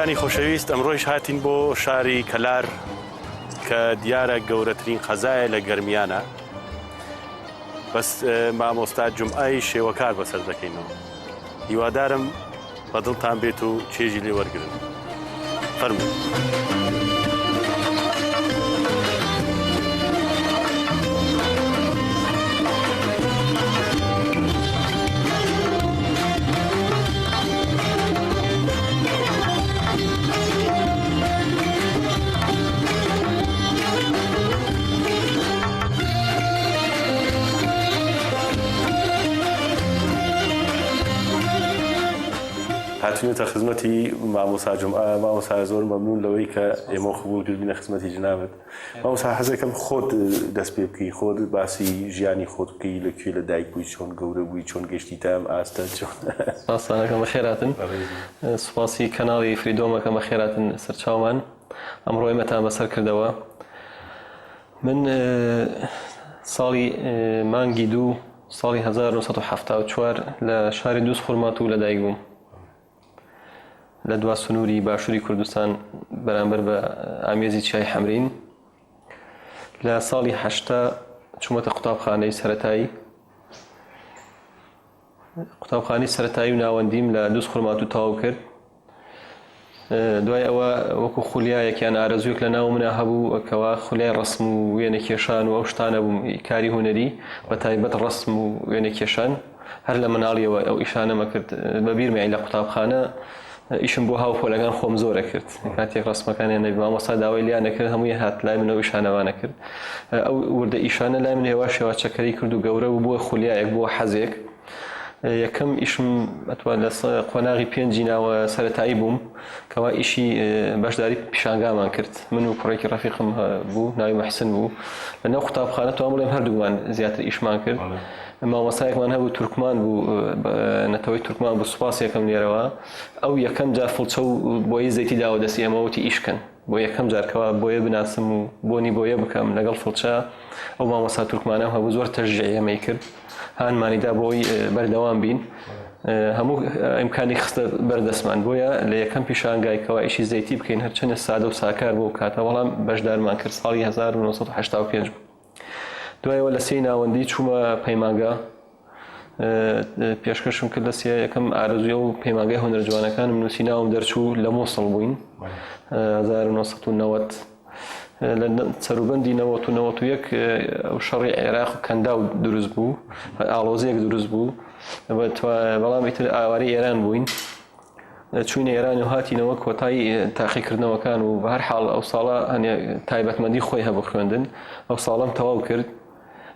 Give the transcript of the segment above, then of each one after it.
بینەرانی خۆشەویست ئەمڕۆیش هاتین بۆ شاری کەلار کە دیارە گەورەترین قەزایە لە گەرمیانە بەس مامۆستا جومعەی شێوەکار بەسەر دەکەینەوە هیوادارم بە دڵتان بێت و چێژی لێ وەرگن فەرموو. هاتوینەتە خزمەتی مامۆستا جومعە مامۆستا زۆر مەمنون لەوەی کە ئێمە قبوڵ کردینە خزمەتی جنابت مامۆستا حەزەکەم خۆت دەست پێ بکەی خۆت باسی ژیانی خۆت بکەی لە کوێ لە دایک بووی چۆن گەورە بووی چۆن گەشتی تا ئەم ئاستە چۆن سپاستان ئەکەم بەخێرهاتن سوپاسی کەناڵی فریدۆم ئەکەم بەخێرهاتن سەرچاومان ئەمڕۆ ئێمەتان بەسەر کردەوە من ساڵی مانگی دوو ساڵی 1970 لە شاری دووز خورماتوو لەدایک بووم لە دوا سنووری باشووری کوردستان بەرامبەر بە ئامێزی چیای حەمرین لە ساڵی هەشتا چوومەتە قوتابخانەی سەتایی قوتابخانەی سەتایی و ناوەندیم لە دووز خورماتوو تەواو کرد دوای ئەوە وەکو خولیایەک یان ئارەزوویەک لە ناو منە هەبوو کەوا خولیای ڕسم و وێنە کێشان و ئەو شتانە بووم کاری هونەری بە تایبەت ڕسم و وێنە کێشان هەر لە مناڵیەوە ئەو ئیشانەمە کرد بە بیرمە لە قوتابخانە ئیشم بۆ هاوپۆلەکان خۆم زۆرە کرد کاتێک ڕسمەکانیان نەبی مامۆستا داوای لیان نەکرد هەمووی هات لای من ئەو ئیشانەوانە کرد ئەو وردە ئیشانە لای من هێواش هێواش چەکەری کرد و گەورە بوو بووە خولیایەک بووە حەزێک یەکەم ئیشم ئەتوان لە قۆناغی پێنجی ناوە سەتایی بووم کەوا ئیشی بەشداری پیشانگامان کرد من و کوڕێکی ڕەفیقم بوو ناوی محسن بوو لە ناو قوتابخانە توان بڵێم هەردوومان زیاتر ئیشمان کرد مامۆستایەکمان هەبوو تورکمان بوو نەتەوەی تورکمان بوو سوپاس یەکەم لێرەوە ئەو یەکەم جار فڵچە و بۆیە زەیتی داوە دەستی ئێمە وتی ئیشکەن بۆ یەکەم جار کەوا بۆیە بناسم و بۆنی بۆیە بکەم لەگەڵ فڵچە ئەو مامۆستا تورکمانەم هەبوو زۆر تەشجیعی ئێمەی کرد هانمانی دا بۆی بەردەوام بین هەموو ئیمکانی خستە بەردەستمان بۆیە لە یەکەم پیشانگای کەوا ئیشی زەیتی بکەین هەرچەندە سادە و ساکار بۆ کاتە بەڵام بەشدارمان کرد ساڵی 1985 بوو دوایەوە لە سێی ناوەندی چوومە پەیمانگا پێشکەشم کرد لە سێ یەکەم ئارەزوی و پەیمانگای هونەر جوانەکانم نووسی ناوم دەرچوو لە مۆسڵ بووین 1990 لە سەروبەندی 1991 ئەو شەڕی عێراق و کەنداو دروست بوو ئاڵۆزیەک دروست بوو بەڵام ئیتر ئاوارەی ئێران بووین چوینە ئێران و هاتینەوە کۆتایی تاقیکردنەوەکان و بە هەر حاڵ ئەو ساڵە هەنێ تایبەتمەندی خۆی هەبوو خوێندن ئەو ساڵم تەواو کرد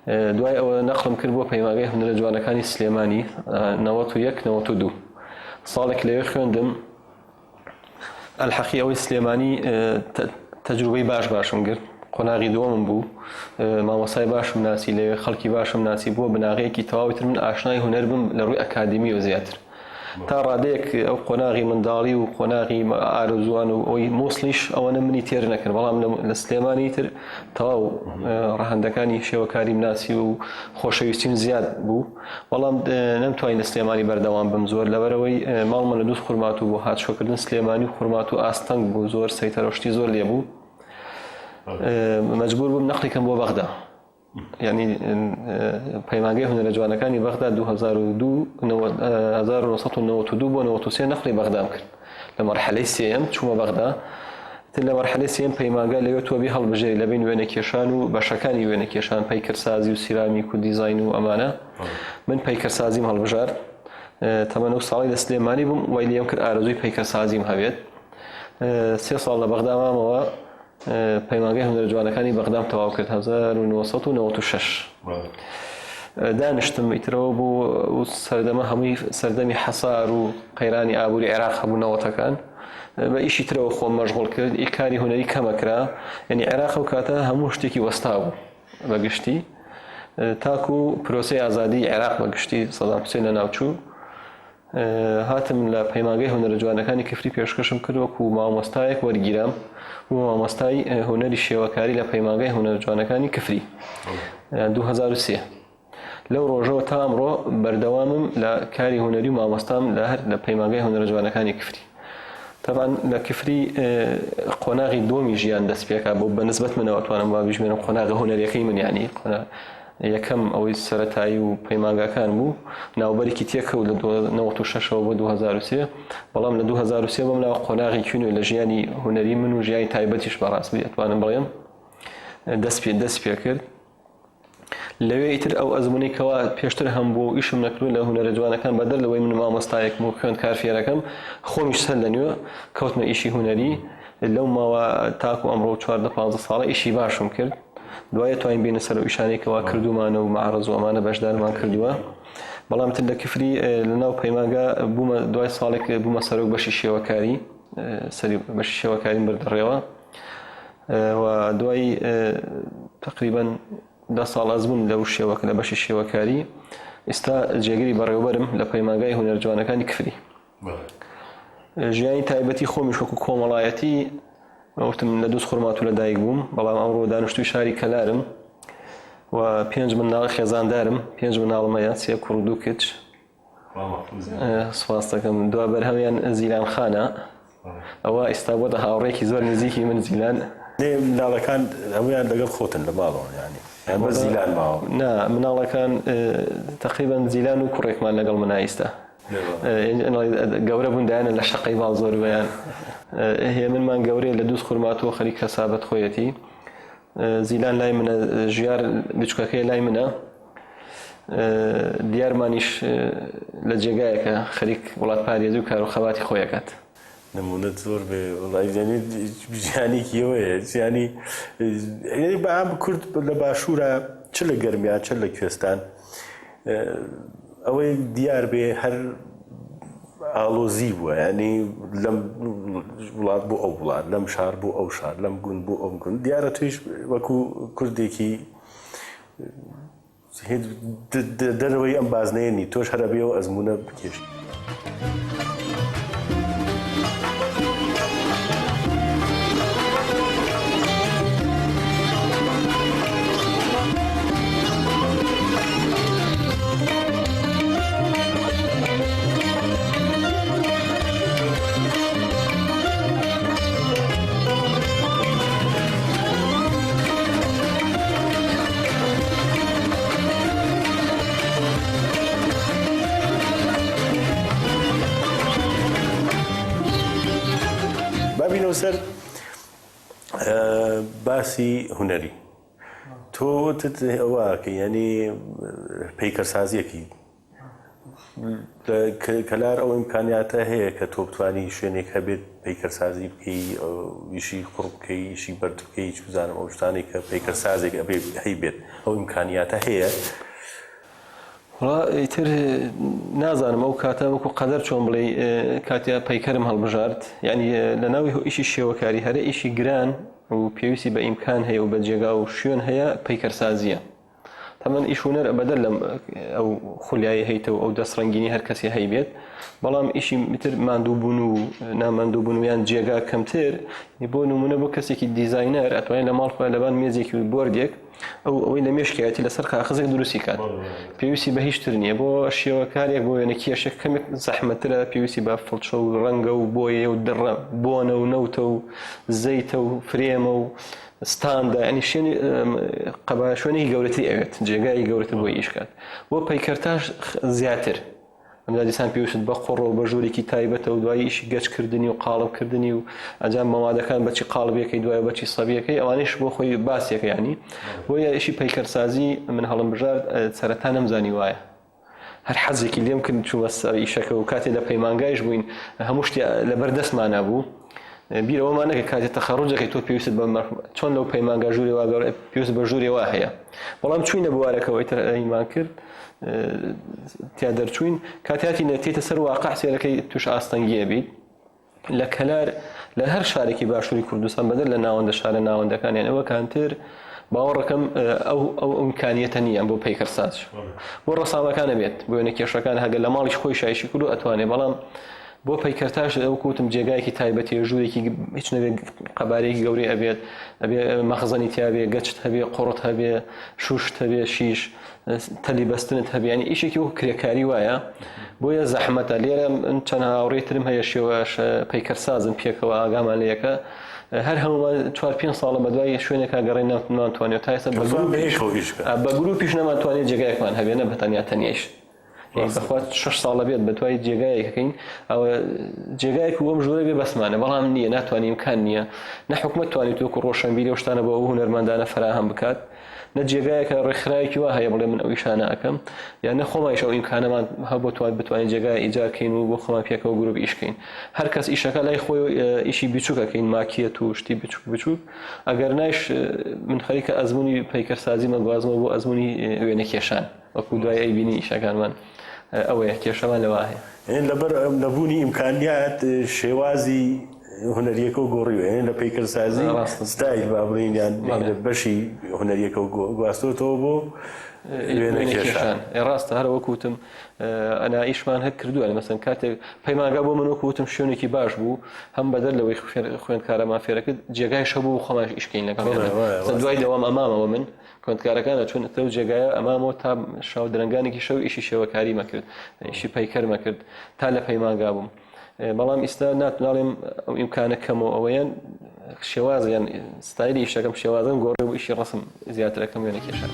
دوای ئەوە نەقلم کرد بۆ پەیمانگای هونەرە جوانەکانی سلێمانی 91 92 ساڵێک لەوێ خوێندم ئەلحەقی ئەوەی سلێمانی تەجروبەی باش باشم گرت قۆناغی دووەمم بوو مامۆسای باشم ناسی لەوێ خەڵکی باشم ناسی بووە بناغەیەکی تەواوی تر من ئاشنای هونەر بم لە ڕووی ئەکادیمی و زیاتر تا ڕادەیەک ئەو قۆناغی منداڵی و قۆناغی ئارەزووان و ئەوی مووسڵیش ئەوەنە منی تێر نەکرد بەڵام لە سلێمانی تر تەواو ڕەهەندەکانی شێوەکاریم ناسی و خۆشەویستیم زیاد بوو بەڵام نەمتوانی لە سلێمانی بەردەوام بم زۆر لەبەرەوەی ماڵمە لە دووز خورماتوو بوو هاتشۆکردن سلێمانی و خورماتوو ئاستەنگ بوو زۆر سەیتەرۆشتی زۆر لێ بوو مەجبور بووم نەقلی کەم بۆ بەغدا یعنی پەیمانگەی هونەرە جوانەکانی بەغدا 2002 1992 بۆ 93 نەقلی بەغدام کرد لە مەرحەلەی سێیەم چوومە بەغدا تر لە مەرحەلەی سێیەم پەیمانگا لەوێ تۆ بی هەڵبژێری لە بین وێنەکێشان و بەشەکانی وێنەکێشان پەیکەرسازی و سیرامیک و دیزاین و ئەمانە من پەیکەرسازیم هەڵبژارد تەمەن و ساڵی لە سلێمانی بووم وای لێم کرد ئارەزووی پەیکەرسازیم هەبێت سێ ساڵ لە بەغدا مامەوە پەیمانگای هونەرە جوانەکانی بەغدام تەواو کرد 1996 دانیشتم ئیترەوە بوو سەردەمە هەمووی سەردەمی حەسار و قەیرانی ئابووری عێراق هەبوو نەوەتەکان بە ئیشی ترەوە خۆم مەشغوڵ کرد ئی کاری هونەری کەمەکرا یعنی عێراق ئەو کاتە هەموو شتێکی وەستا بوو بە گشتی تاکو پرۆسەی ئازادی عێراق بە گشتی سەدام حوسێن لەناوچوو هاتم لە پەیمانگەی هونەرە جوانەکانی کفری پێشکەشم کرد وەکو مامۆستایەک وەرگیرام بۆ مامۆستای هونەری شێوەکاری لە پەیمانگای هونەرە جوانەکانی کفری 2003 لەو ڕۆژەوە تا ئەمڕۆ بەردەوامم لە کاری هونەری و مامۆستام لە هەر لە پەیمانگای هونەرە جوانەکانی کفری. تەبعەن لە کفری قۆناغی دووەمی ژیان دەست پێکا بۆ بە نسبەت منەوە توانم وا بژمێرم قۆناغە هونەریەکەی من یانی قۆناغ یەکەم ئەوەی سەرەتایی و پەیمانگاکان بوو ناوبەرێکی تێکەوت لە 96ەوە بۆ 2003 بەڵام لە 2003 بەم لاوە قۆناغێکی نوێ لە ژیانی هونەری من و ژیانی تایبەتیش بەڕاست بێت ئەتوانم بڵێم دەست پێ دەست پێ کرد لەوێ ئیتر ئەو ئەزموونەی کەوا پێشتر هەمبووە و ئیشم نەکردووە لە هونەرە جوانەکان بەدەر لەوەی من مامۆستایەکم و خوێندکار فێرەکەم خۆمیش سەر لە نوێ کەوتمە ئیشی هونەری لەو ماوە تاکو ئەمڕۆ 14 15 ساڵە ئیشی باشم کرد دوایە توانین بینە سەر ئەو ئیشانەی کەوا کردومانە و معرض و ئەمانە بەشدارمان کردووە بەڵام تر لە کفری لەناو پەیمانگا بوومە دوای ساڵێک بوومە سەرۆک بەشی شێوەکاری سەری بەشی شێوەکاریم بردەڕێوە و دوای تقریبا دە ساڵ ئەزمون لەو شێوەکە لە بەشی شێوەکاری ئێستا جێگری بەڕێوبەرم لە پەیمانگای هونەر جوانەکانی کفری ژیانی تایبەتی خۆمیش وەکو کۆمەڵایەتی وتم لە دووس خورماتوو لە دایک بووم بەڵام ئەمڕۆ دانیشتووی شاری کەلارم و پێنج منداڵ خێزاندارم پێنج مناڵم هەیە سێ کوڕ و دوو کچ سپاس دەکەم دوا بەرهەمیان زیلان خانە ئەوە ئیستا بۆتە هاوڕێکی زۆر نزیکی من زیلان مناڵەکان هەمویان لەگەڵ خۆتن لە ماڵەوە ینی بە زیلان ماوە نا مناڵەکان تقریبا زیلان و کوڕێکمان لەگەڵ منە ئیستا گەورە بوون دایانە لە شەقەی ماڵ زۆربەیان هێمنمان گەورەیە لە دووس خورماتووە خەریک کەسابەت خۆیەتی زیلان لای منە ژیار بچکەکەی لای منە دیارمانیش لە جێگایەکە خەریک وڵات پارێزی و کار و خەباتی خۆی ئەکات. نمونەت زۆر بێ وەڵای یانی ژیانێکی ئەوەیە ژیانی یانی بە عام کورد لە باشوورە چ لە گەرمیان چ لە کوێستان ئەوەی دیار بێ هەر ئاڵۆزی بووە ینی لەم وڵات بۆ ئەو وڵات لەم شار بۆ ئەو شار لەم گوند بۆ ئەو گوند دیارە تویش وەکو کوردێکی دەرەوەی ئەم بازنەیە نی تۆش هەر ئەبێ ئەو ئەزموونە بکێشی. با بینەوە سەر باسی هونەری تۆ وتت ئەوە ینی پەیکەرسازیەکی لە کەلار ئەو ئیمکانیاتە هەیە کە تۆ بتوانی شوێنێک هەبێت پەیکەرسازی بکەی ئیشی قوڕ بکەی ئیشی بەرد بکەی چوزانم ئەو شتانەی کە پەیکەرسازێک ئەبێ هەیبێت ئەو ئیمکانیاتە هەیە؟ وەڵا ئیتر نازانم ئەو کاتە وەکو قەدەر چۆن بڵێ کاتیا پەیکەرم هەڵبژارد یعنی لە ناوی ئیشی شێوەکاری هەرە ئیشی گران و پێویستی بە ئیمکان هەیە و بە جێگا و شوێن هەیە پەیکەرسازیە تەمەن ئیش هونەر بەدەر لەم ئەو خولیایی هەیتە و ئەو دەست ڕەنگینی هەر کەسی هەیبێت بەڵام ئیشی تر ماندووبوون و ناماندووبوون و یان جێگا کەمتر بۆ نمونە بۆ کەسێکی دیزاینەر ئەتوانێت لە ماڵ خۆیان لەبان مێزێکی و بۆردێک ئەو ئەوەی لە مێشکایەتی لەسەر کاخزێک دروستی کات پێویستی بە هیچ تر نییە بۆ شێوەکارێک بۆ وێنە کێشێک کەمێک زەحمەترە پێویستی بە فڵچە و ڕەنگە و بۆیە و دڕە بۆنە و نەوتە و زەیتە و فرێمە و ستاندە یانی شوێنی قەبا شوێنێکی گەورەتری ئەوێت جێگای گەورەتر بۆی ئیش کات بۆ پەیکەرتاش زیاتر ئەمجا دیسان پێویست بە قوڕ و بە ژوورێکی تایبەتە و دوایی ئیشی گەچکردنی و قاڵبکردنی و ئەنجام مەوادەکان بەچی قاڵبیەکەی دوای بەچی سەبیەکەی ئەوانیش بۆ خۆی باسێکە ینی بۆیە ئیشی پەیکەرسازی من هەڵم بژارد سەرەتا نەمزانی وایە هەر حەزێکی لێم کرد چوومە سەر ئیشەکە و کاتێ لە پەیمانگایش بووین هەموو شتێ لەبەر دەستمانا بوو بیر ئەوەمان نەکرد کاتێ تەخەڕوجەکەی تۆ پێویست بە چۆن لەو پەیمانگا ژوورێ وا گەورە پێویست بە ژوورێ وا هەیە بەڵام چووینە بوارەکەوە ئیتر ئەیمان کرد تیا دەرچووین کاتیاتی نەتێتە سەر واقع سێرەکەی توش ئاستەنگیە بیت لە کەلار لە هەر شارێکی باشووری کوردستان بەدەر لە ناوەندە شارە ناوەندەکان یان ئەوەکانتر باوەڕەکەم ئەو ئەو ئیمکانیەتە نییە بۆ پەیکەرساز بۆ ڕەسامەکانە بێت بۆ وێنە کێشەکان هەگەر لە ماڵیش خۆی شایشی کردو ئەتوانێ بەڵام بۆ پەیکەرتاش وەکو وتم جێگایەکی تایبەتیە ژوورێکی هیچ نەبێ قەبارەیەکی گەورەی ئەبێت ئەبێ مەخزەنی تیاابێ گەچت هەبێ قوڕت هەبێ شوشت هەبێ شیش تەلی بەستنت هەبێ ینی ئیشێکی وەکو کرێکاری وایە بۆیە زەحمەتە لێرە من چەند هاوڕێی ترم هەیە شێوەش پەیکەرسازن پێکەوە ئاگامان لەیەکە هەر هەمومان چوار پێنج ساڵە بەدوای شوێنێکا گەڕێن نەمانتوانێت تا ئێستا بە گروپیش نەمانتوانێت جێگایەکمان هەبێ نە بە تەنیا تەنیایش بەخوا شەش ساڵە بێت بە دوای جێگایەکەکەین ئەوە جێگایەک وەم ژوورە بێ بەسمانە بەڵام نییە ناتوانین ئیمکان نییە نە حکومەت توانێت وەکو ڕۆشنبیری ئەو شتانە بۆ ئەو هونەرمەندانە فەراهەم بکات نە جێگایەکە ڕێکخراوێکی وا هەیە بڵێ من ئەو ئیشانە ئەکەم یان نە خۆمانیش ئەو ئیمکانەمان هەبوو توان بتوانین جێگای ئیجار کەین و بۆ خۆمان پێکەوە گروپ ئیش کەین هەر کەس ئیشەکە لای خۆی ئیشی بچووکەکەین ماکیەت و شتی بچوک بچوک ئەگەر نایش من خەریکە ئەزمموی پەیکەرسازی مەگوازمەوە بۆ ئەزمموی وێنەکێشان وەکو دوای ئەیبینی ئیشەکانمان ئەوەیە کێشەمان لەوە هەیە. لەبەر نەبوونی ئیمکانیات شێوازی هونەریەکە و گۆڕیوە یعنی لە پەیکەرسازی ستایل با بڵێین یان بەشی هونەریەکە و گواستۆتەوە بۆ وێنەکێشان. ڕاستە هەر وەکو وتم ئەنا ئیشمان هەر کردووە مەسەن کاتێک پەیمانگا بۆ من وەکو وتم شوێنێکی باش بوو هەم بەدەر لەوەی خوێندکارەمان فێرەکرد جێگای شەبوو خۆمان ئیشکەین لەگەڵ دوای دەوام ئەمامەوە من خوێندکارەکان ئەچوون لەو جێگایە ئەمامەوە تا شەو درەنگانێکی شەو ئیشی شێوەکاریمە کرد ئیشی پەیکەرمە کرد تا لە پەیمانگا بووم بەڵام ئیستا نات ناڵێم ئەو ئیمکانە کەمەوە ئەوەیان شێوازیان ستایلی ئیشەکەم شێوازم گۆڕی و ئیشی ڕسم زیاترەکەم وێنە کێشان.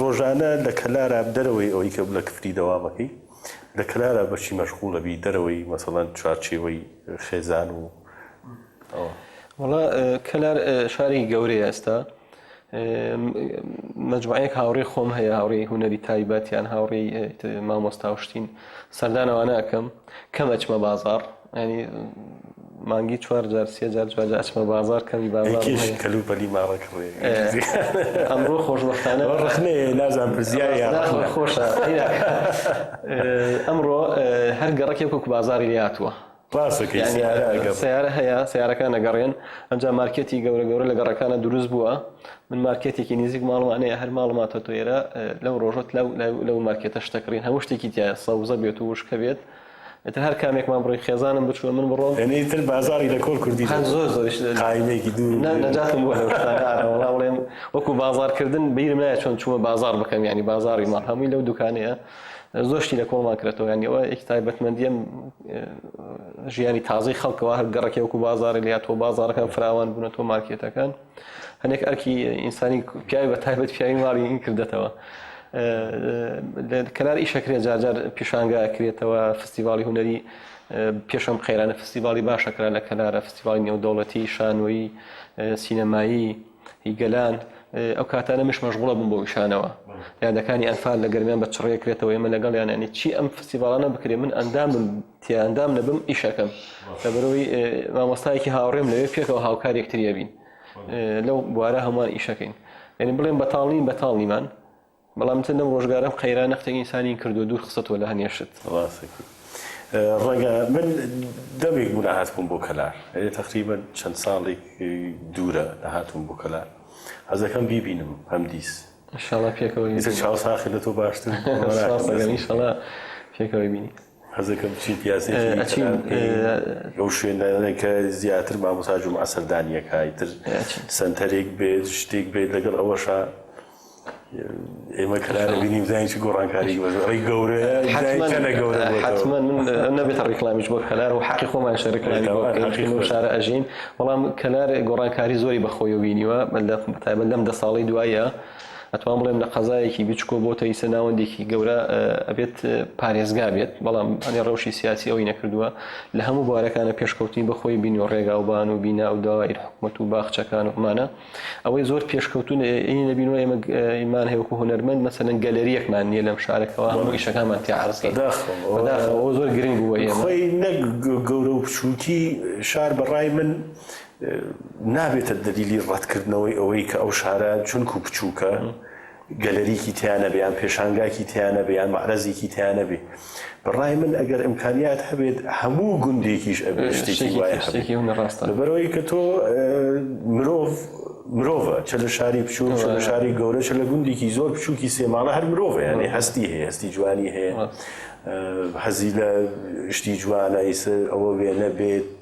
ڕۆژانە لە کەلارا دەرەوەی ئەوەی کە لە کفری دەوامەکەی لە کەلارا بەچی مەشغوڵە بی دەرەوەی مەسەڵەن چوارچێوەی خێزان و ئەوە وەڵا کەلار شارێکی گەورەیە ئێستا مەجموعەیەک هاوڕێی خۆم هەیە هاوڕێی هونەری تایبەت یان هاوڕێی مامۆستا و شتین سەردانەوانە ئەکەم کەم ئەچمە بازاڕ ینی مانگی چوار جار سێ جار چوار جار ئەچمە بازاڕ کەمی بازاڕ هەیە. کەلوپەلی ماڵە کڕێ ئەمڕۆ خۆشبەختانە ڕەخنەیە نازانم پرسیارە یا ڕەخنە خۆشە ئەمڕۆ هەر گەڕەکێک وەکو بازاڕی لێ هاتووە ڕاستەکەی سیارە ئەگەڕ. سیارە هەیە سیارەکان ئەگەڕێن ئەمجا مارکێتی گەورە گەورە لە گەڕەکانە دروست بووە من مارکێتێکی نزیک ماڵمان هەیە هەر ماڵم هاتە تۆ ئێرە لەو ڕۆژەت لەو لەو مارکێتە شتەکڕین هەموو شتێکی تایە سەوزە بێت و وشکە بێت ئیتر هەر کامێکمان بڕۆین خێزانم بچووە من بڕۆم یعنی ئیتر بازاڕی لە کۆڵ کوردی هەر زۆر زۆریش قایمێکی دوور نەجاتم بووە لەو شتانە ئارە وەڵا بڵێم وەکو بازاڕکردن بیرم نایە چۆن چوومە بازاڕ بکەم یعنی بازاڕی ماڵ هەمووی لەو دوکانەیە زۆر شتی لە کۆڵمان کرێتەوە یعنی ئەوە یەکی تایبەتمەندیە ژیانی تازەی خەڵکەوە هەر گەڕەکێ وەکو بازاڕی لە تۆ بازاڕەکان فراوان بوونە تۆ مارکێتەکان هەنێک ئەرکی ئینسانی پیاوی بە تایبەت پیاوی ماڵی این کردێتەوە کەلار ئیشەکرێ جارجار پیشانگا کرێتەوە فستیڤاڵی هونەری پێشم قەیرانە فستیڤاڵی باشەکرا لە کەلارە فستیڤاڵی نێودەوڵەتی شانۆیی سینەمایی هی گەلان ئەو کاتانە مش مەشغوڵە بووم بۆ ئیشانەوە یادەکانی ئەنفال لە گەرمیان بە چڕێ کرێتەوە ئێمە لەگەڵیان ینی چی ئەم فستیڤاڵانە بکرێ من ئەندامم تیا ئەندام نەبم ئیشەکەم لەبەرەوەی مامۆستایەکی هاوڕێم لەوێ پێکەوە هاوکار یەکتریە بین لەو بوارە هەمووان ئیشەکەین یعنی بڵێم بەتاڵ نین بەتاڵ نیمان بەڵام تر لەم ڕۆژگارەم قەیران نەختێک ئینسانی کردووە دوور خستەوە لە هەنێ شت. ڕاستەکی ڕەنگە من دەمێک بوو نەهاتبووم بۆ کەلار یعنی تەقریبەن چەند ساڵێک دوورە نەهاتووم بۆ کەلار حەزەکەم بیبینم هەمدیس ئینشاڵا پێکەوە ئیتر چاو ساخی لە تۆ باشتر سپاس دەکەم ئینشاڵا پێکەوە بینی. حەزەکەم بچین پیاسەیەکی ئەچین کەلار بکەین ئەو شوێنانە کە زیاتر مامۆستا جومعە سەردانیەکە ئیتر سەنتەرێک بێت شتێک بێت لەگەڵ ئەوەشا ئێمە کەلارە بینیم زانین چ گۆڕانکاری ڕێی گەورەیە چەنە گەورە حتمما من نەبێتە ڕیکلامیش بۆ کەلار و حەقی خۆمان شە ڕیکلامی بۆ بکەین شارە ئەژین بەڵام کەلار گۆڕانکاری زۆری بەخۆی بینیوە تایبەت لەم دە ساڵی دوایە. ئەتوان بڵێم لە قەزایەکی بچکۆ بۆتە ئیسە ناوەندێکی گەورە ئەبێت پارێزگا بێت بەڵام ئەنێ ڕەوشی سیاسی ئەوەی نەکردووە لە هەموو بوارەکانە پێشکەوتنی بەخۆی بینی و ڕێگاوبان و بینا و دەوائیر حکومەت و باخچەکان و ئەمانە ئەوەی زۆر پێشکەوتون ئینی نەبینەوە ئێمە ئیمان هەیە وەکو هونەرمەند مەسەلەن گەلەریەکمان نییە لەم شارەکەوە هەموو ئیشەکانمان تیا عەرز کەین بەداخەوە ئەوە زۆر گرنگ بووە ئێمە خۆی نەک گەورە و بچووکی شار بەڕای من نابێتە دەلیلی ڕەتکردنەوەی ئەوەی کە ئەو شارە چونکو بچووکە گەلەریکی تیا نەبێ یان پێشانگاکی تیا نەبێ یان مەعرەزێکی تیا نەبێ بەڕای من ئەگەر ئیمکانیات هەبێت هەموو گوندێکیش ئەبێ شتێکی وای هەبێت لەبەرئەوەی کە تۆ مرۆڤ مرۆڤە چ لە شاری بچووک چ لە شاری گەورە چ لە گوندێکی زۆر بچووکی سێماڵە هەر مرۆڤە یعنی هەستی هەیە هەستی جوانی هەیە حەزی لە شتی جوانە ئیسە ئەوە وێنە بێت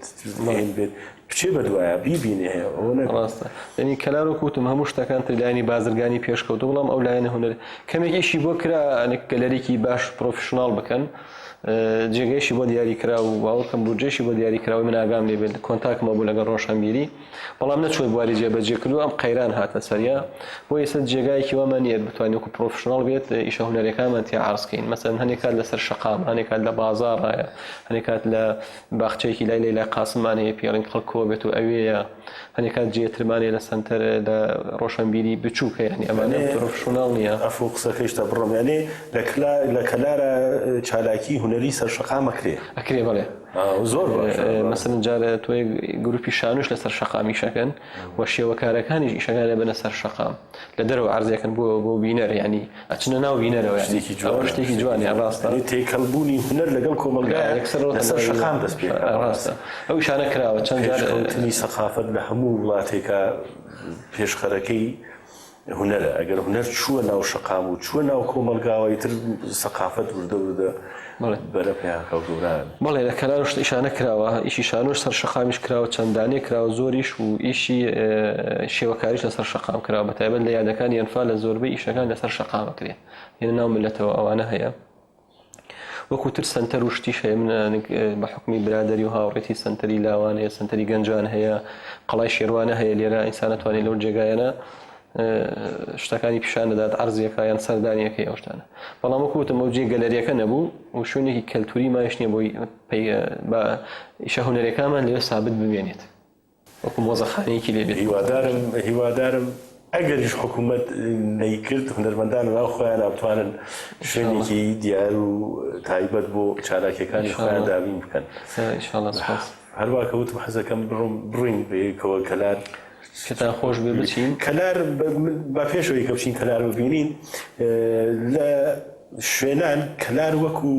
بێت بچێ بە دوایا بیبینێ ئەوە نەبێ. ڕاستە یعنی کەلار وەک وتم هەموو شتەکان تر لایەنی بازرگانی پێشکەوتوو بەڵام ئەو لایەنە هونەر کەمێک ئیشی بۆ کرا گەلەریکی باش professional بکەن جێگەیشی بۆ دیاری کرا و باوەڕکەم بودجەشی بۆ دیاری کراوە من ئاگام لێ بێت contact م هەبوو لەگەڵ ڕۆشنبیری بەڵام نەچووە بواری جێبەجێ کردو ئەم قەیران هاتە سەریا بۆ ئێستا جێگایەکی وامان نییە بتوانین وەکو professional بێت ئیشە هونەریەکانمان تیا عەرز کەین مەسەلەن هەنێک کات لەسەر شەقام هەنێک کات لە بازاڕایە هەنێک کات لە باخچەیەکی لای لەیلا قاسممان هەیە پێڵین خەڵک کۆ بێت و ئەوێیە هەنێک کات جێترمان هەیە لە سەنتەر لە ڕۆشنبیری بچووکە یانی ئەمانە professional نییە. ئەفو قسەکەیشتە بڕم یانی لە کلا لە کەلارا چالاکی هونەری سەر شەقام ئەکرێ؟ ئەکرێ بەڵێ. زۆر باشە. مەسەلەن جارێ تۆ گروپی شانۆش لەسەر شەقام ئیشەکەن و شێوەکارەکانیش ئیشەکان ئەبەنە سەر شەقام لە دەرەوە عەرزیەکەن بۆ بۆ بینەر یانی ئەچنە ناو بینەرەوە یانی شتێکی ئەوە جوانە شتێکی جوانە ڕاستە. یانی تێکەڵبوونی هونەر لەگەڵ کۆمەڵگا یەکسەر لەسەر شەقام دەست پێ ئەکا. ڕاستە ئەو ئیشانە کراوە چەند جار. پێشکەوتنی سەقافەت لە هەموو وڵاتێکا پێشخەرەکەی هونەرە، ئەگەر هونەر چووە ناو شەقام و چووە ناو کۆمەڵگاوە ئیتر سەقافەت وردە وردە بەرە پێیاکا و گەورە ئەبێ. بەڵێ لە کەلارۆش ئیشانە کراوە، ئیشی شانۆش سەر شەقامیش کراوە چەند دانەیەک کراوە زۆریش و ئیشی شێوەکاریش لەسەر شەقام کراوە بەتایبەت لە یادەکانی ئەنفال لە زۆربەی ئیشەکان لەسەر شەقام ئەکرێ یەنە ناو مللەتەوە ئەوانە هەیە. وەکو تر سەنتەر و شتیش هەیە من بە حوکمی برادەری و هاوڕێتی سەنتەری لاوان هەیە سەنتەری گەنجان هەیە قەڵای شێروانە هەیە لێرە ئینسان ئەتوانێت لەو جێگایانە شتەکانی پیشان دەدات عەرزیەکە یان سەردانیەکەی ئەو شتانە بەڵام وەکو وتم ئەو جێ گەلەریەکە نەبوو و شوێنێکی کەلتوری مایش نییە بۆی بە ئیشە هونەرەکانمان لەوێ سابت بمێنێت. وەکو مۆزەخانەیەکی لێ بێت. هیوادارم هیوادارم ئەگەریش حکوومەت نەیکرد هونەرمەندان لەناو خۆیانا بتوانن شوێنێکی دیار و تایبەت بۆ چالاکیەکانی خۆیان دابین بکەن. ان شاء الله سپاس. هەروا کە وتم حەزەکەم بڕۆم بڕۆین بەیەکەوە کەلار. پێتان خۆش بێ بچین. کەلار با پێش ئەوەی کە بچین کەلار ببینین لە شوێنان کەلار وەکو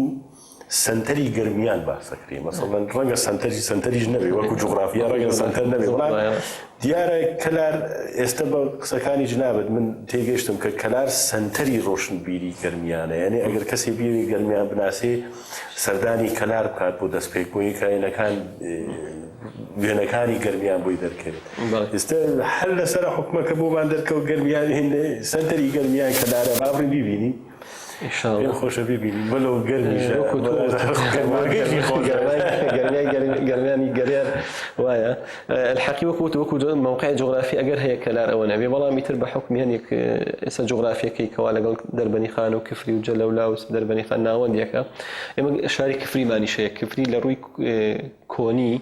سەنتەری گەرمیان باس دەکرێ مەسەڵەن ڕەنگە سەنتەری سەنتەریش نەبێ وەکو جوغرافیا ڕەنگە سەنتەر نەبێ بەڵام دیارە کەلار ئێستا بە قسەکانی جنابت من تێگەیشتم کە کەلار سەنتەری ڕۆشنبیری گەرمیانە یعنی ئەگەر کەسێ بیەوێ گەرمیان بناسێ سەردانی کەلار بکات بۆ دەستپێک بۆی کە وێنەکان وێنەکانی گەرمیان بۆی دەرکەوێت ئێستا هەر لەسەر حکومەکە بۆمان دەرکەوت گەرمیان سەنتەری گەرمیان کەلارە با بڕین بیبینین پێم خۆشە ببینین بەلەو گەرمیشە گەرمیانی گەریان وایە الحقی وەکو وەکو موقع جغرافی ئەگەر هەیە کەلار ئەوە نەبێ بەڵام ئیتر بە حکمی هەنێک ئێستا جغرافیەکەی کەوا لەگەڵ دەربەنی خان و کفری و جەلەولا و دەربەنی خان ناوەندێکە ئێمە شاری کفریمانیش هەیە کفری لە ڕووی کۆنی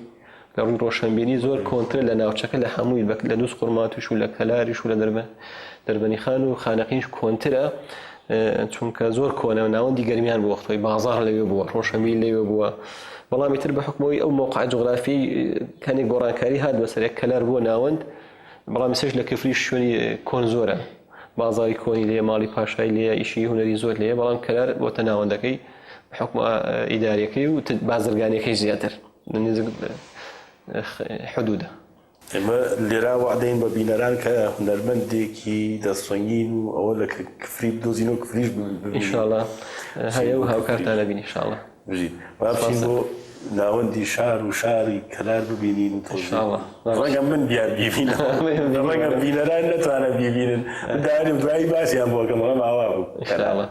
لە ڕووی ڕۆشەنبیری زۆر کۆنترە لە ناوچەکە لە هەمووی بەک لە دووز قورماتوش و لە کەلاریش و لە دەربە دەربەنی خان و خانەقینش کۆنترە چونکە زۆر کۆنە ناوەندی گەرمیان بووە خۆی بازاڕ لەوێ بووە ڕۆشەنبیر لەوێ بووە بەڵام ئیتر بە حکومەوەی ئەو مەوقع جوغرافی کەنێک گۆڕانکاری هات بەسەرێک کەلار بووە ناوەند بەڵام ئێستاش لە کفری شوێنی کۆن زۆرە بازاری کۆنی لێ ماڵی پاشای لێ ئیشی هونەری زۆر لێ بەڵام کەلار بۆتە ناوەندەکەی حکومە ئیداریەکەی و بازرگانیەکەی زیاتر نزیک حدودە. ئێمە لێرا وەعدەین بە بینەران کە هونەرمەندێکی دەستڕەنگین و ئەوە لە کفری بدۆزینەوە کفریش ببینین. ان شاء اللە هەیە و هاوکارتان ئەبین ان شاء اللە. بژیت. با بچین بۆ ناوەندی شار و شاری کەلار ببینین و تۆزێ. ان شاء اللە. ڕەنگە من بیان بیبینم. ڕەنگە بینەران نەتوانن بیبینن. من دانیم دوایی باسیان بۆ ئەکەم ئەڵێم ئاوا بوو. ان شاء اللە.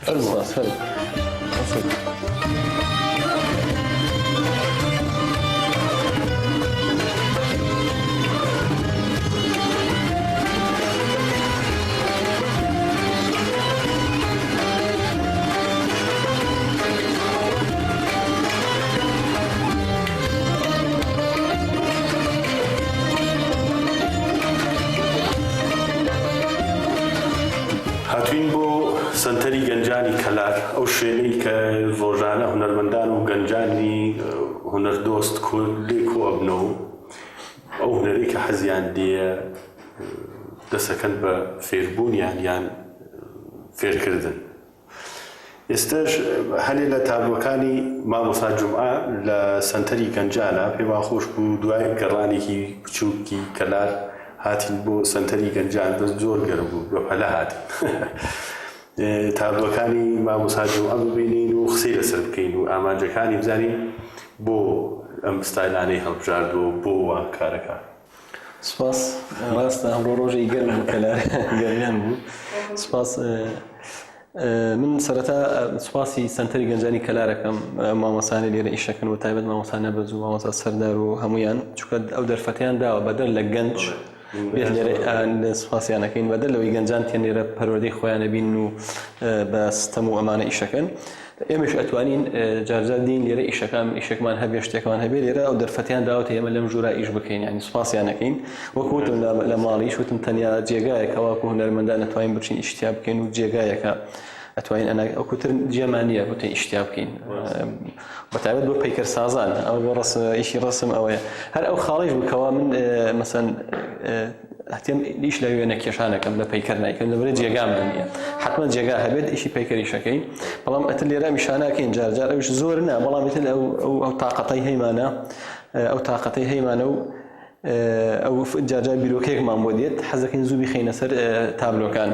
فەرموو. سپاس فەرموو. هاتوین بۆ سەنتەری گەنجانی کەلار، ئەو شوێنەی کە ڕۆژانە هونەرمەندان و گەنجانی هونەردۆست کورد لێ کۆ ئەبنەوە و ئەو هونەرەی کە حەزیان لێیە دەسەکەن بە فێربوونیان یان فێرکردن. ئێستەش هەنێ لە تابلۆکانی مامۆستا جومعە لە سەنتەری گەنجانە، پێمان خۆش بوو دوای گەڕانێکی بچووکی کەلار هاتین بۆ سەنتەری گەنجان، بەس زۆر گەرم بوو بە پەلە هاتین تابلۆکانی مامۆستا جومعە ببینین و قسەی لەسەر بکەین و ئامانجەکانی بزانین بۆ ئەم ستایلانەی هەڵبژاردووە و بۆ وا کارەکە. سپاس ڕاستە ئەمڕۆ ڕۆژێکی گەرم بوو کەلار گەرمیان بوو سپاس من سەرەتا سپاسی سنتەری گەنجانی کەلارەکەم مامۆسانی لێرە ئیشەکەن و تایبەت مامۆسا نەبەز و مامۆسا سەردار و هەمویان چونکە ئەو دەرفەتیان داوە بەدەر لە گەنج بێت لێرە سپاسیانەکەین بەدەر لەوەی گەنجان تێن لێرە پەروەردەی خۆیانە بین و بە ستەم و ئەمانە ئیشەکەن ئێمەش ئەتوانین جارجار دین لێرە ئیشەکان ئیشێکمان هەبێ شتێکمان هەبێ لێرە ئەو دەرفەتیان داوەتە ئێمە لەم ژوورا ئیش بکەین یعنی سوپاسیان ئەکەین وەک وتم لە ماڵیش وتم تەنیا جێگایەکە وەکو هونەرمەندان ئەتوانین بچین ئیش تیا بکەین و جێگایەکە ئەتوانین ئەنا ئەوکو تر جێمان نییە بتوانین ئیش تیا بکەین بەتایبەت بۆ پەیکەرسازان ئەو بۆ ڕەسم ئیشی ڕەسم ئەوەیە هەر ئەو خاڵیش بکەوە من مەسەن هەتێم ئیش لە وێنە کێشانەکەم لە پەیکەر نایکەم لەبەرە جێگامان نییە حتمما جێگا هەبێت ئیشی پەیکەریشەکەی بەڵام ئەتر لێرە میشاناکەین جار جار ئەوش زۆر نا بەڵام ئیتر ئەو ئەو ئەو تاقەتەی هەیمانە ئەو تاقەتەی هەیمانە و ئەو جارجار بیرۆکەیەکمان بۆ دێت حەزەکەین زوو بیخەینە سەر تابلۆکان.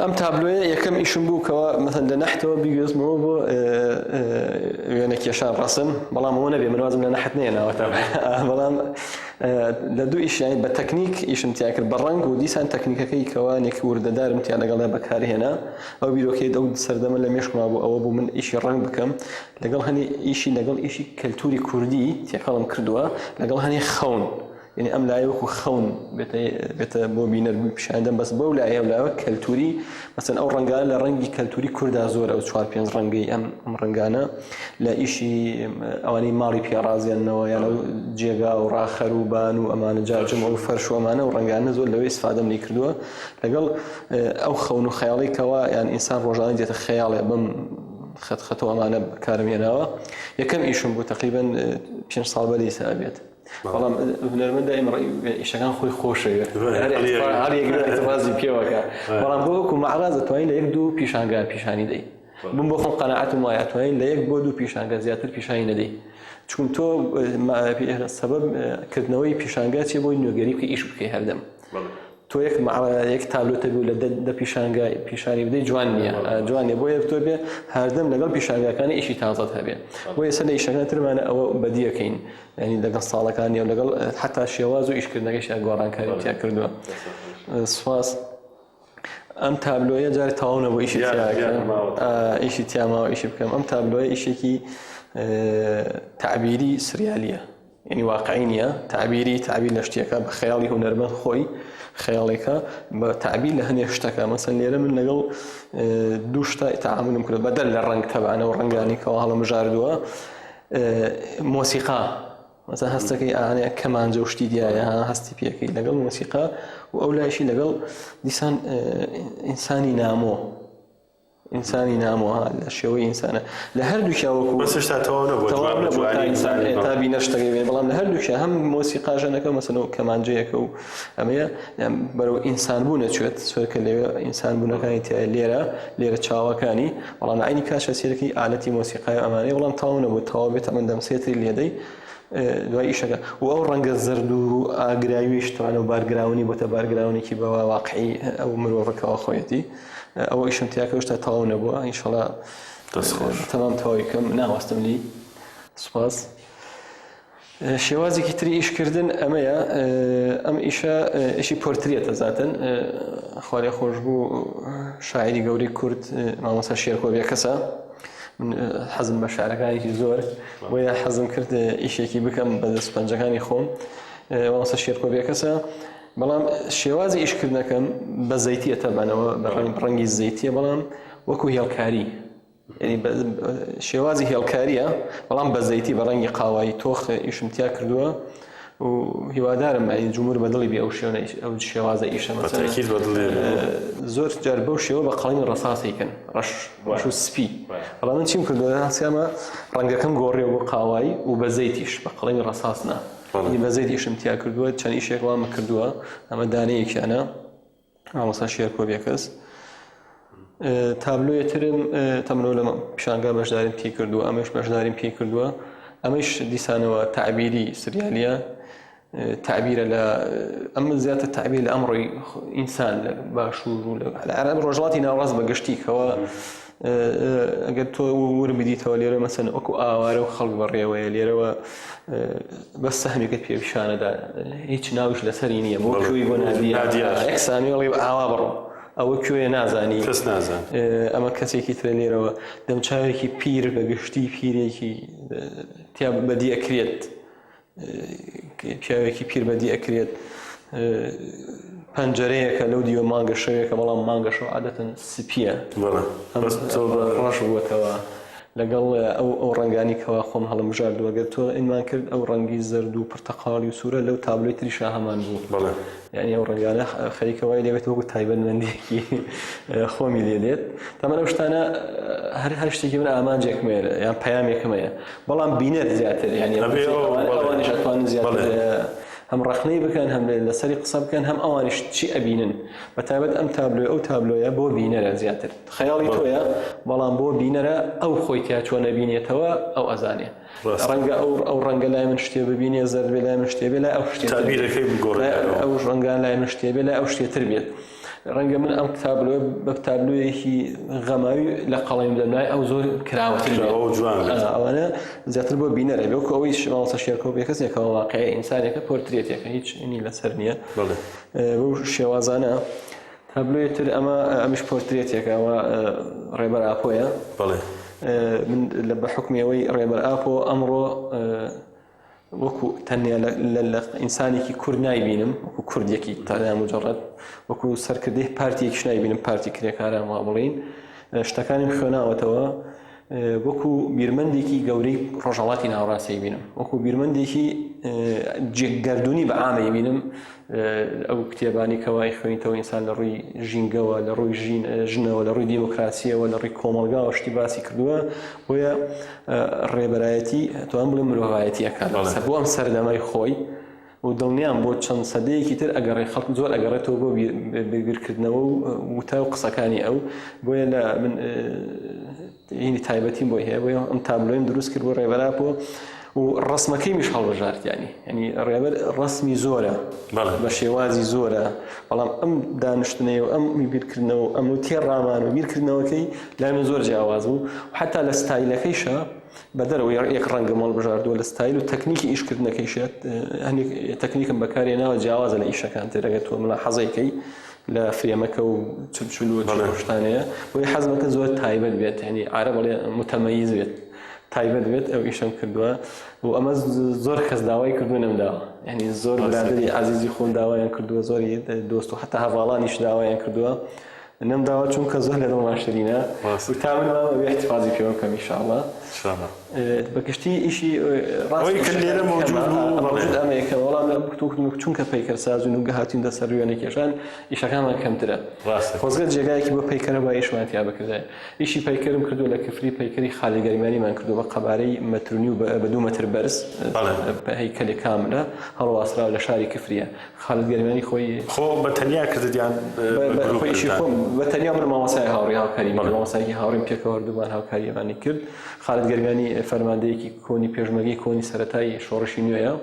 ئەم تابلۆیە یەکەم ئیشم بوو کەوا مەسەن لە نەحتەوە بیگوێزمەوە بۆ وێنە کێشان ڕەسم بەڵام ئەوە نەبێ من وازم لە نەحت نەهێناوە بەڵام لە دوو ئیشیانی بە تەکنیک ئیشم تیا کرد بە ڕەنگ و دیسان تەکنیکەکەی کەوانێک وردەدارم تیا لەگەڵدا بەکارهێنا ئەو بیرۆکەی ئەو سەردەمە لە مێشکما بوو ئەوە بوو من ئیشی ڕەنگ بکەم لەگەڵ هەنی ئیشی لەگەڵ ئیشی کەلتوری کوردی تێکەڵم کردووە لەگەڵ هەنی خەون یعنی ئەم لایە وەکو خەون بێتە بێتە بۆ بینەر پیشاندەم بەس بەو لایە و لاوە کەلتوری مەسەن ئەو ڕەنگانە لە ڕەنگی کەلتوری کوردا زۆر ئەو چوار پێنج ڕەنگەی ئەم ئەم ڕەنگانە لە ئیشی ئەوانەی ماڵی پێڕازێنەوە یان ئەو جێگا و ڕاخەر و بان و ئەمانە جاجم ئەو فەرش و ئەمانە و ڕەنگانە زۆر لەوەی ئیسفادەم لی کردووە لەگەڵ ئەو خەون و خەیاڵی کەوا یان ئینسان ڕۆژانە دێتە خەیاڵێ بەم خەت خەت و ئەمانە کارم هێناوە یەکەم ئیشم بوو تقریبا پێنج ساڵ بەری سابێت بەڵام هونەرمەند دائیم ئیشەکان خۆی خۆشەوێت هەر یەک اعتراضی پێوەکە بەڵام بۆ وەکو معراز دەتوانین لە یەک دوو پیشانگا پیشانی دەی بم بۆ خۆم قەناعەتم وایە ئەتوانین لە یەک بۆ دوو پیشانگە زیاتر پیشانی نەدەی چون تۆ سەبەب کردنەوەی پیشانگا چیە بۆی نوێگەری بکەی ئیش بکەی هەردەم تۆ یەک یەک تابلۆ تەبی لە دە پیشانگا پیشانی بدەی جوان نییە جوان نیە بۆیە تۆ بێ هەردەم لەگەڵ پیشانگاکانی ئیشی تازەت هەبێ بۆ ئێستا لە ئیشەکان ترمانە ئەوە بەدیەکەین ینی لەگەڵ ساڵەکانی و لەگەڵ حتا شێواز و ئیشکردنەکەش گۆڕانکاری تیا کردووە سوپاس ئەم تابلۆیە جارێ تەواو نەبوو ئیشی ئیشی تیاماوە ئیشی بکەم ئەم تابلۆیە ئیشێکی تعبیری سریالیە یعنی واقعی نییە تعبیری تعبیر لە شتێکە بە خەیاڵی هونەرمەند خۆی خەیاڵێکە بە تعبیر لە هەنێ شتەکە مەسەن لێرە من لەگەڵ دوو شتە تعاملم کرد بەدەر لە ڕەنگ تەبانە و ڕەنگانی کەوا هەڵمژاردووە مۆسیقا مەسەن هەستەکەی ئانێ کەمانجە و شتی دیایە ها هەستی پێەکەی لەگەڵ مۆسیقا و ئەو لایشی لەگەڵ دیسان ئینسانی نامۆ ئینسانی نامۆ ها لە شێوەی ئینسانە لە هەردووکیا وەکو بەس هێشتا تەواو نەبووە تەواو نەبووە تا ئینسان تا بینەر شتەکەی بێ بەڵام لە هەردووکیا هەم مۆسیقا ژەنەکە مەسەن و کەمانجەیەکە و ئەمەیە بەرەو ئینسان بوون ئەچێت چونکە لەوێ ئینسان بوونەکانی تایە لێرە لێرە چاوەکانی بەڵام عینی کاشە سێرەکی ئالەتی مۆسیقای ئەمانەیە بەڵام تەواو نەبوو تەواو بێت ئەمن دەمسێتری لێدەی دوای ئیشەکە و ئەو ڕەنگە زەرد و ئاگراویش توانە و بارگراونی بۆتە بارگراونێکی بەوە واقعی ئەو مرۆڤەکەەوە خۆیەتی ئەوە ئیشم تیاکەشتا تەواو نەبووە ئینشەڵا تەمام تەواوی کەم ناوەستم لی سوپاس. شێوازێکی تری ئیشکردن ئەمەیە ئەم ئیشە ئیشی پۆرتریەتە زاتن خوارێ خۆش بوو شاعری گەورەی کورد مامۆستا شێرکۆ بێکەسە من حەزم بە شعرەکانێکی زۆر بۆیە حەزم کرد ئیشێکی بکەم بە دەست پەنجەکانی خۆم مامۆستا شێرکۆ بێکەسە بەڵام شێوازی ئیشکردنەکەم بە زەیتیە تەبانەوە بە ڕەنگی زەیتیە بەڵام وەکو هێڵکاری یعنی شێوازی هێڵکاریە بەڵام بە زەیتی بە ڕەنگی قاوایی تۆخ ئیشم تیا کردووە و هیوادارم ئەی جمهور بە دڵی بێ ئەو شوێنە ئەو شێوازە ئیشە تەکید بە دڵی. زۆر جار بەو شێوە بە قەڵەمی ڕەساسی کەن ڕەش ڕەش و سپی بەڵام من چیم کردووە هەستیامە ڕەنگەکەم گۆڕیەوە بۆ قاوایی و بە زەیتیش بە قەڵەمی ڕەساس نا بە زەیت ئیشم تیا کردووە چەند ئیشێک وامە کردووە ئەمە دانەیەکیانە مامۆستا شێرکۆ بێکەس تابلۆیە ترم تەمنۆ لە پیشانگا بەشداریم پێ کردووە ئەمەش بەشداریم پێ کردووە ئەمەش دیسانەوە تعبیری سریالیە تعبیرە لە ئەم زیاتر تعبیر لە ئەمڕۆی ئینسان لە باشوور و لە عێراق ڕۆژهەڵاتی ناوەڕاست بە گشتی کەەوە ئەگەر تۆ ور بدیتەوە لێرە مەسەن وەکو ئاوارە و خەڵک بەڕێوەیە لێرەوە بەس سەهمێکت پێ پیشانەدا هیچ ناوش لەسەری نییە بۆ کوێی بۆ نادیە یەکسانیڵی ئاوا بڕۆ ئەوە کوێ نازانی کەس نازان ئەمە کەسێکی ترە لێرەوە دەمچاوێکی پیر بە گشتی پیرێکی تیا بەدی ئەکرێت پیاوێکی پیر بەدی ئەکرێت پەنجەرەیەکە لەو دیوە مانگە شەوێکە بەڵام مانگە شەو عادەتەن سپیە ڕەش بووەتەوە لەگەڵ ئەو ئەو ڕەنگانی کەوا خۆم هەڵمبژاردووە گەر تۆ ئینمان کرد ئەو ڕەنگی زەرد و پرتەقاڵی و سوورە لەو تابلۆی تریشا هەمان بوو یعنی ئەو ڕەنگانە خەریکە وای لێبێت وەکو تایبەتمەندیەکی خۆمی لێ دێت تەمەن ئەو شتانە هەر هەر شتێکی من ئامانجێکم هەیە یان پەیامێکم هەیە بەڵام بینەر زیاتر یعنی ئەوانیش ئەتوانن زیاتر هەم ڕەخنەی بکەن هەم لەسەری قسە بکەن هەم ئەوانیش چی ئەبینن بە تایبەت ئەم تابلۆی ئەو تابلۆیە بۆ بینەرە زیاتر خەیاڵی تۆیە بەڵام بۆ بینەرە ئەو خۆی تیا چۆن ئەبینێتەوە ئەو ئەزانێ ڕەنگە ئەو ئەو ڕەنگە لای من شتێ ببینێ زەرد بێ لای من شتێ بێ لای ئەو شتێ تابیرەکەی بگۆڕێ ئەو ڕەنگە لای من شتێ بێ لای ئەو شتێتر بێت ڕەنگە من ئەم تابلۆ بە تابلۆیەکی غەماوی لە قەڵەم بدەم لای ئەو زۆر کراوەتر جوان ئەوانە زیاتر بۆ بینەرە بێ وەکو ئەوەی مامۆستا شێرکۆ بێ کەسێکەوە واقعی ئینسانێکە پۆرترێتێکە هیچ نی لەسەر نییە بەو شێوازانە تابلۆی تر ئەمە ئەمیش پۆرترێتێکە ئەوە ڕێبەر ئاپۆیە بەڵێ من لە بە حوکمی ئەوەی ڕێبەر ئاپۆ ئەمڕۆ وەکو تەنیا لە ئینسانێکی کورد نایبینم وەکو کوردێکی تەنیا مجرد وەکو سەرکردەی پارتیەکیش نایبینم پارتی کرێکاران وا بڵین شتەکانیم خوێناوەتەوە وەکو بیرمەندێکی گەورەی ڕۆژهەڵاتی ناوەڕاستی بینم وەکو بیرمەندێکی گەردوونی بە عامەی بینم ئەو کتێبانی کەوای خوێنیتەوە ئینسان لە ڕووی ژینگەوە لە ڕووی ژین ژنەوە لە ڕووی دیموکراسیەوە لە ڕووی کۆمەڵگاوە شتی باسی کردووە بۆیە ڕێبەرایەتی توان بڵێ مرۆڤایەتی ئەکات بۆ ئەم سەردەمای خۆی و دڵنیام بۆ چەند سەدەیەکی تر ئەگەڕێ خەڵک زۆر ئەگەڕێتەوە بۆ بیرکردنەوە و وتە و قسەکانی ئەو بۆیە لە من هینی تایبەتیم بۆی هەیە بۆیە ئەم تابلۆیم دروست کرد بۆ ڕێبەر ئاپۆ و ڕسمەکەیمیش هەڵبژارد ینی ینی ڕێبەر ڕسمی زۆرە بە شێوازی زۆرە بەڵام ئەم دانیشتنەیە و ئەم بیرکردنەوە ئەم و تێڕامان و بیرکردنەوەکەی لای من زۆر جیاواز بوو حتا لە ستایلەکەیشە بە دەرەوەی یەک ڕەنگم هەڵبژاردووە لە ستایل و تەکنیکی ئیشکردنەکەیشێت هەندێک تەکنیکم بەکارهێناوە جیاوازە لە ئیشەکان تر ئەگەر تۆ ملاحەزەی کەی لە فرێمەکە و چلچل و شتانەیە بۆیە حەزمەکە زۆر تایبەت بێت یعنی عەرەب بڵێ متميز بێت تایبەت بێت ئەو ئیشەم کردووە و ئەمە زۆر کەس داوای کردو نەمداوە یعنی زۆر برادری عزیزی خۆم داوایان کردووە زۆری دۆست و حتا هەڤاڵانیش داوایان کردووە نەمداوە چونکە زۆر لە دڵما شرینە و تا من مام ئەبێ احتفاظی پێوە بکەم ئینشاءاللە بە گشتی ئیشی ڕاست کە لێرە مەوجود بوو مەوجود ئەمە یەکەم وەڵام لە بکتوکتم چونکە پەیکەرساز و نوگە هاتوین دەسەر وێنە کێشان ئیشەکانمان کەمترە ڕاستە خۆزگە جێگایەکی بۆ پەیکەرە با ئیشمان تیا بکردایە ئیشی پەیکەرم کردو لە کفری پەیکەری خالید گەرمیانیمان کردو بە قەبارەی مەتر و نیو بە دوو مەتر بەرز هەیکەلێک کاملە هەڵواسراو لە شاری کفریە خالد گەرمیانی خۆی خۆ بە تەنیا کردت یان خۆیشی خۆم بە تەنیا من مامۆستای هاوڕێ هاوکاری من مامۆستایەکی هاوڕێم پێکەوە هەردوومان هاوکاریەمانی کرد خالد گەرمیانی فەرماندەیەکی کۆنی پێشمەرگەی کۆنی سەرەتای شۆڕشی نوێیە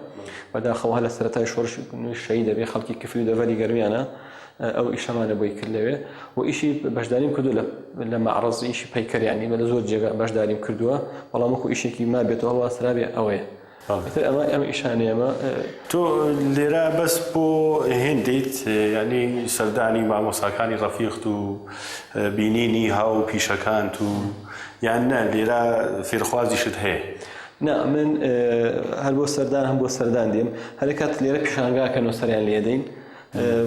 بەداخەوە لە سەرەتای شۆڕشی نوێی شەهید دەبێ خەڵکی کفری و دەڤەری گەرمیانە ئەو ئیشەمانە بۆی کرد لەوێ و ئیشی بەشداریم کردو لە مەعرەز ئیشی پەیکەریانی بە لە زۆر جێگا بەشداریم کردووە بەڵام وەکو ئیشێکی ما بێتەوە هەڵواسرابێ ئەوەیە ئیتر ئەمە ئەم ئیشانەی ئەمە. تۆ لێرە بەس بۆ هێندیت یعنی سەردانی مامۆساکانی ڕەفیقت و بینینی هاو پیشەکانت و یان نە لێرە فێرخوازیشت هەیە؟ نا من هەر بۆ سەردان هەم بۆ سەردان دێم هەرکات لێرە پیشانگاکەن و سەریان لێدەین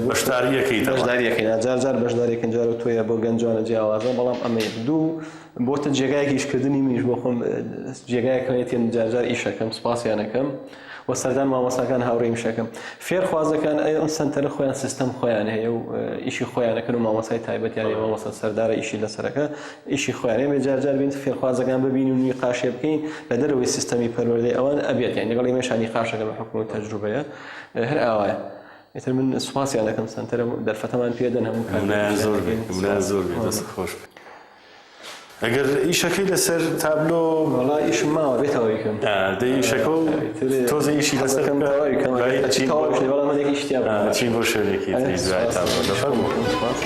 بەشداریەکەی بەشداریەکەی جار جار بەشداریەکەن جار و تۆیە بۆ گەنجانە جیاوازە بەڵام ئەمە یەک دوو بۆتە جێگایەکی ئیشکردنی منیش بۆ خۆم جێگایەکەم تێم جار جار ئیشەکەم سپاسیانەکەم و سەردان مامۆستاکان هاوڕێیم شەکەم. فێرخوازەکان ئەی ئەم سەنتەرە خۆیان سیستەم خۆیان هەیە و ئیشی خۆیانەکەن و مامۆستای تایبەتیان هەیە مامۆستا سەردارە ئیشی لەسەرەکە ئیشی خۆیان ئێمە جار جار بین فێرخوازەکان ببین و نیقاشێ بکەین لە دەرەوەی سیستەمی پەروەردەی ئەوان ئەبێت یان لەگەڵ ئێمەشان نیقاشەکە بە حکوم و تەجروبەیە هەر ئاوایە ئیتر من سوپاسیان دەکەم سەنتەرە دەرفەتەمان پێدەن هەموو کات زۆر بێ زۆر بێ دەست خۆش بێ. ئەگەر ئیشەکەی لەسەر تابلۆ وەڵا ئیشم ماوە بێ تەواوی کەم دەی ئیشەکە و تۆزێ ئیشی لەسەر کەم تەواوی کەم تەواوی بەڵام هەندێک ئیش تیا بوو. چین بۆ شوێنێکی تری دوای تابلۆ دەفەرموو. سوپاس.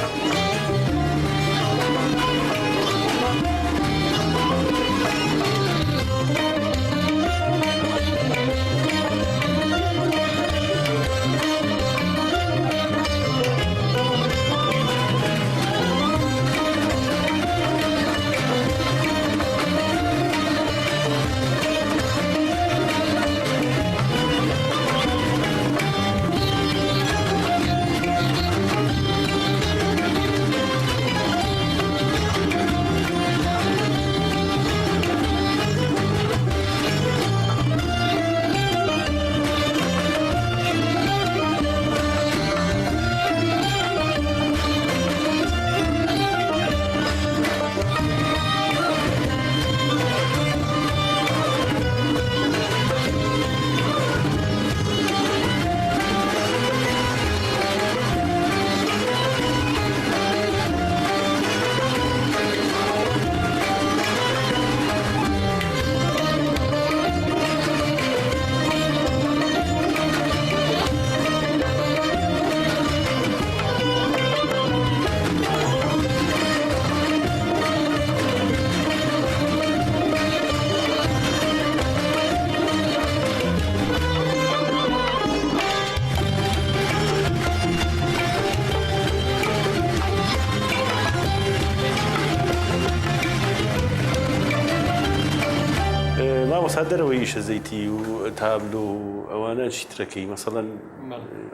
مامۆستا دەرەوەی ئیشە زەیتی و تابلۆ و ئەوانە چیترەکەی مەسەڵەن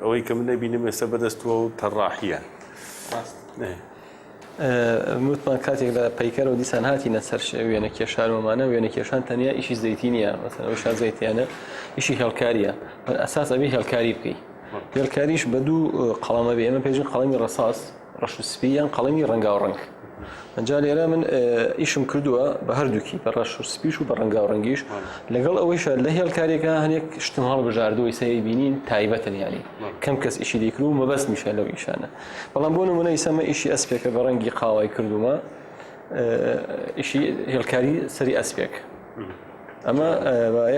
ئەوەی کە من نەبینم ئێستا بەدەستووە و تەڕاحیە. وتمان کاتێک لە پەیکەرەوە دیسان هاتینە سەر وێنە کێشانەوەمانە وێنە کێشان تەنیا ئیشی زەیتی نییە مەسەلەن ئەو شان زەیتیانە ئیشی هێڵکاریە ئەساس ئەبی هێڵکاری بکەی هێڵکاریش بە دوو قەڵەمە بێ ئێمە پێژین قەڵەمی ڕەساس ڕەش و سپی یان قەڵەمی ڕەنگاو ڕەنگ ئەجا لێرە من ئیشم کردووە بە هەردووکی بە ڕەش و سپیش و بە ڕەنگاو ڕەنگیش لەگەڵ ئەوەیشە لە هێڵکاریەکە هەنێک شتم هەڵبژاردووە سەیری بینین تایبەتن یانی کەم کەس ئیشی لێکرد و مەبەست میشە لەو ئیشانە بەڵام بۆ نمونە ئیسەمە ئیشی ئەسپێکە بە ڕەنگی قاوای کردومە ئیشی هێڵکاری سەری ئەسپێک ئەمە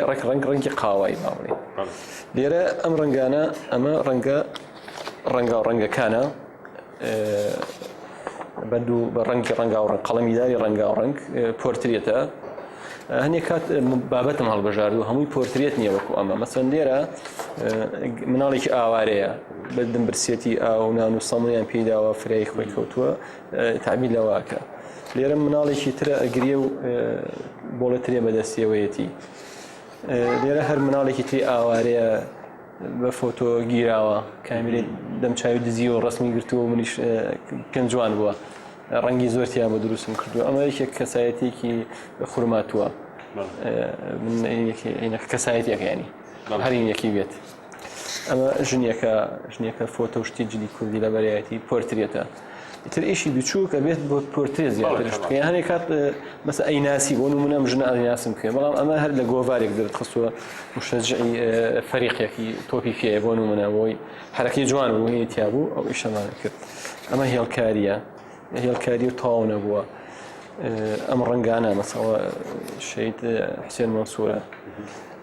ڕێک ڕەنگ ڕەنگی قاوای باڵێ لێرە ئەم ڕەنگانە ئەمە ڕەنگە ڕەنگا ڕەنگەکانە بە دوو بە ڕەنگی ڕەنگاو ڕەنگ قەڵەمی داری ڕەنگاو ڕەنگ پۆرترێتە هەندێک کات بابەتم هەڵبژارد و هەمووی پۆرترێت نییە وەکو ئەمە مەسەن لێرە مناڵێکی ئاوارەیە بە دەمبرسێتی ئاو نان و سەمونیان پێیداوە فرەی خۆی کەوتووە تعبیر لەواکە لێرە مناڵێکی ترە ئەگریە و بۆڵە ترێ بەدەستیەوەیەتی لێرە هەر مناڵێکی تری ئاوارەیە بە فۆتۆ گیراوە کامیرەی دەمچوی دزی و ڕسمی گرتووە منیش پێم جوان بووە ڕەنگی زۆر تیا بە دروستم کردو ئەمە یەکێک کەسایەتێکی خورماتووە کەسایەتێک ینی هەرینێکی بێت ئەمە ژنێکە ژنێکە فۆتۆ شتی جلی کوردی لە بەرایەتی پۆرترێتە ئیتر ئیشی بچووک ئەبێت بۆ پۆرترێت زیاتر بکەین هەنێک کات مەسە ئەیناسی بۆ نمونە ئەم ژنە ئەیناسم بکەین بەڵام ئەمە هەر لە گۆڤارێک دەرت خستووە مشەجعی فەریقێکی تۆپی پێیە بۆ نمونە بۆی حرەکەی جوان بوو هینی تیا بوو ئەو ئیشەمان کرد ئەمە هێڵکاریە هێڵکاری و تەواو نەبووە ئەم ڕەنگانە مەسەوە شەید حسێن مەنسوورە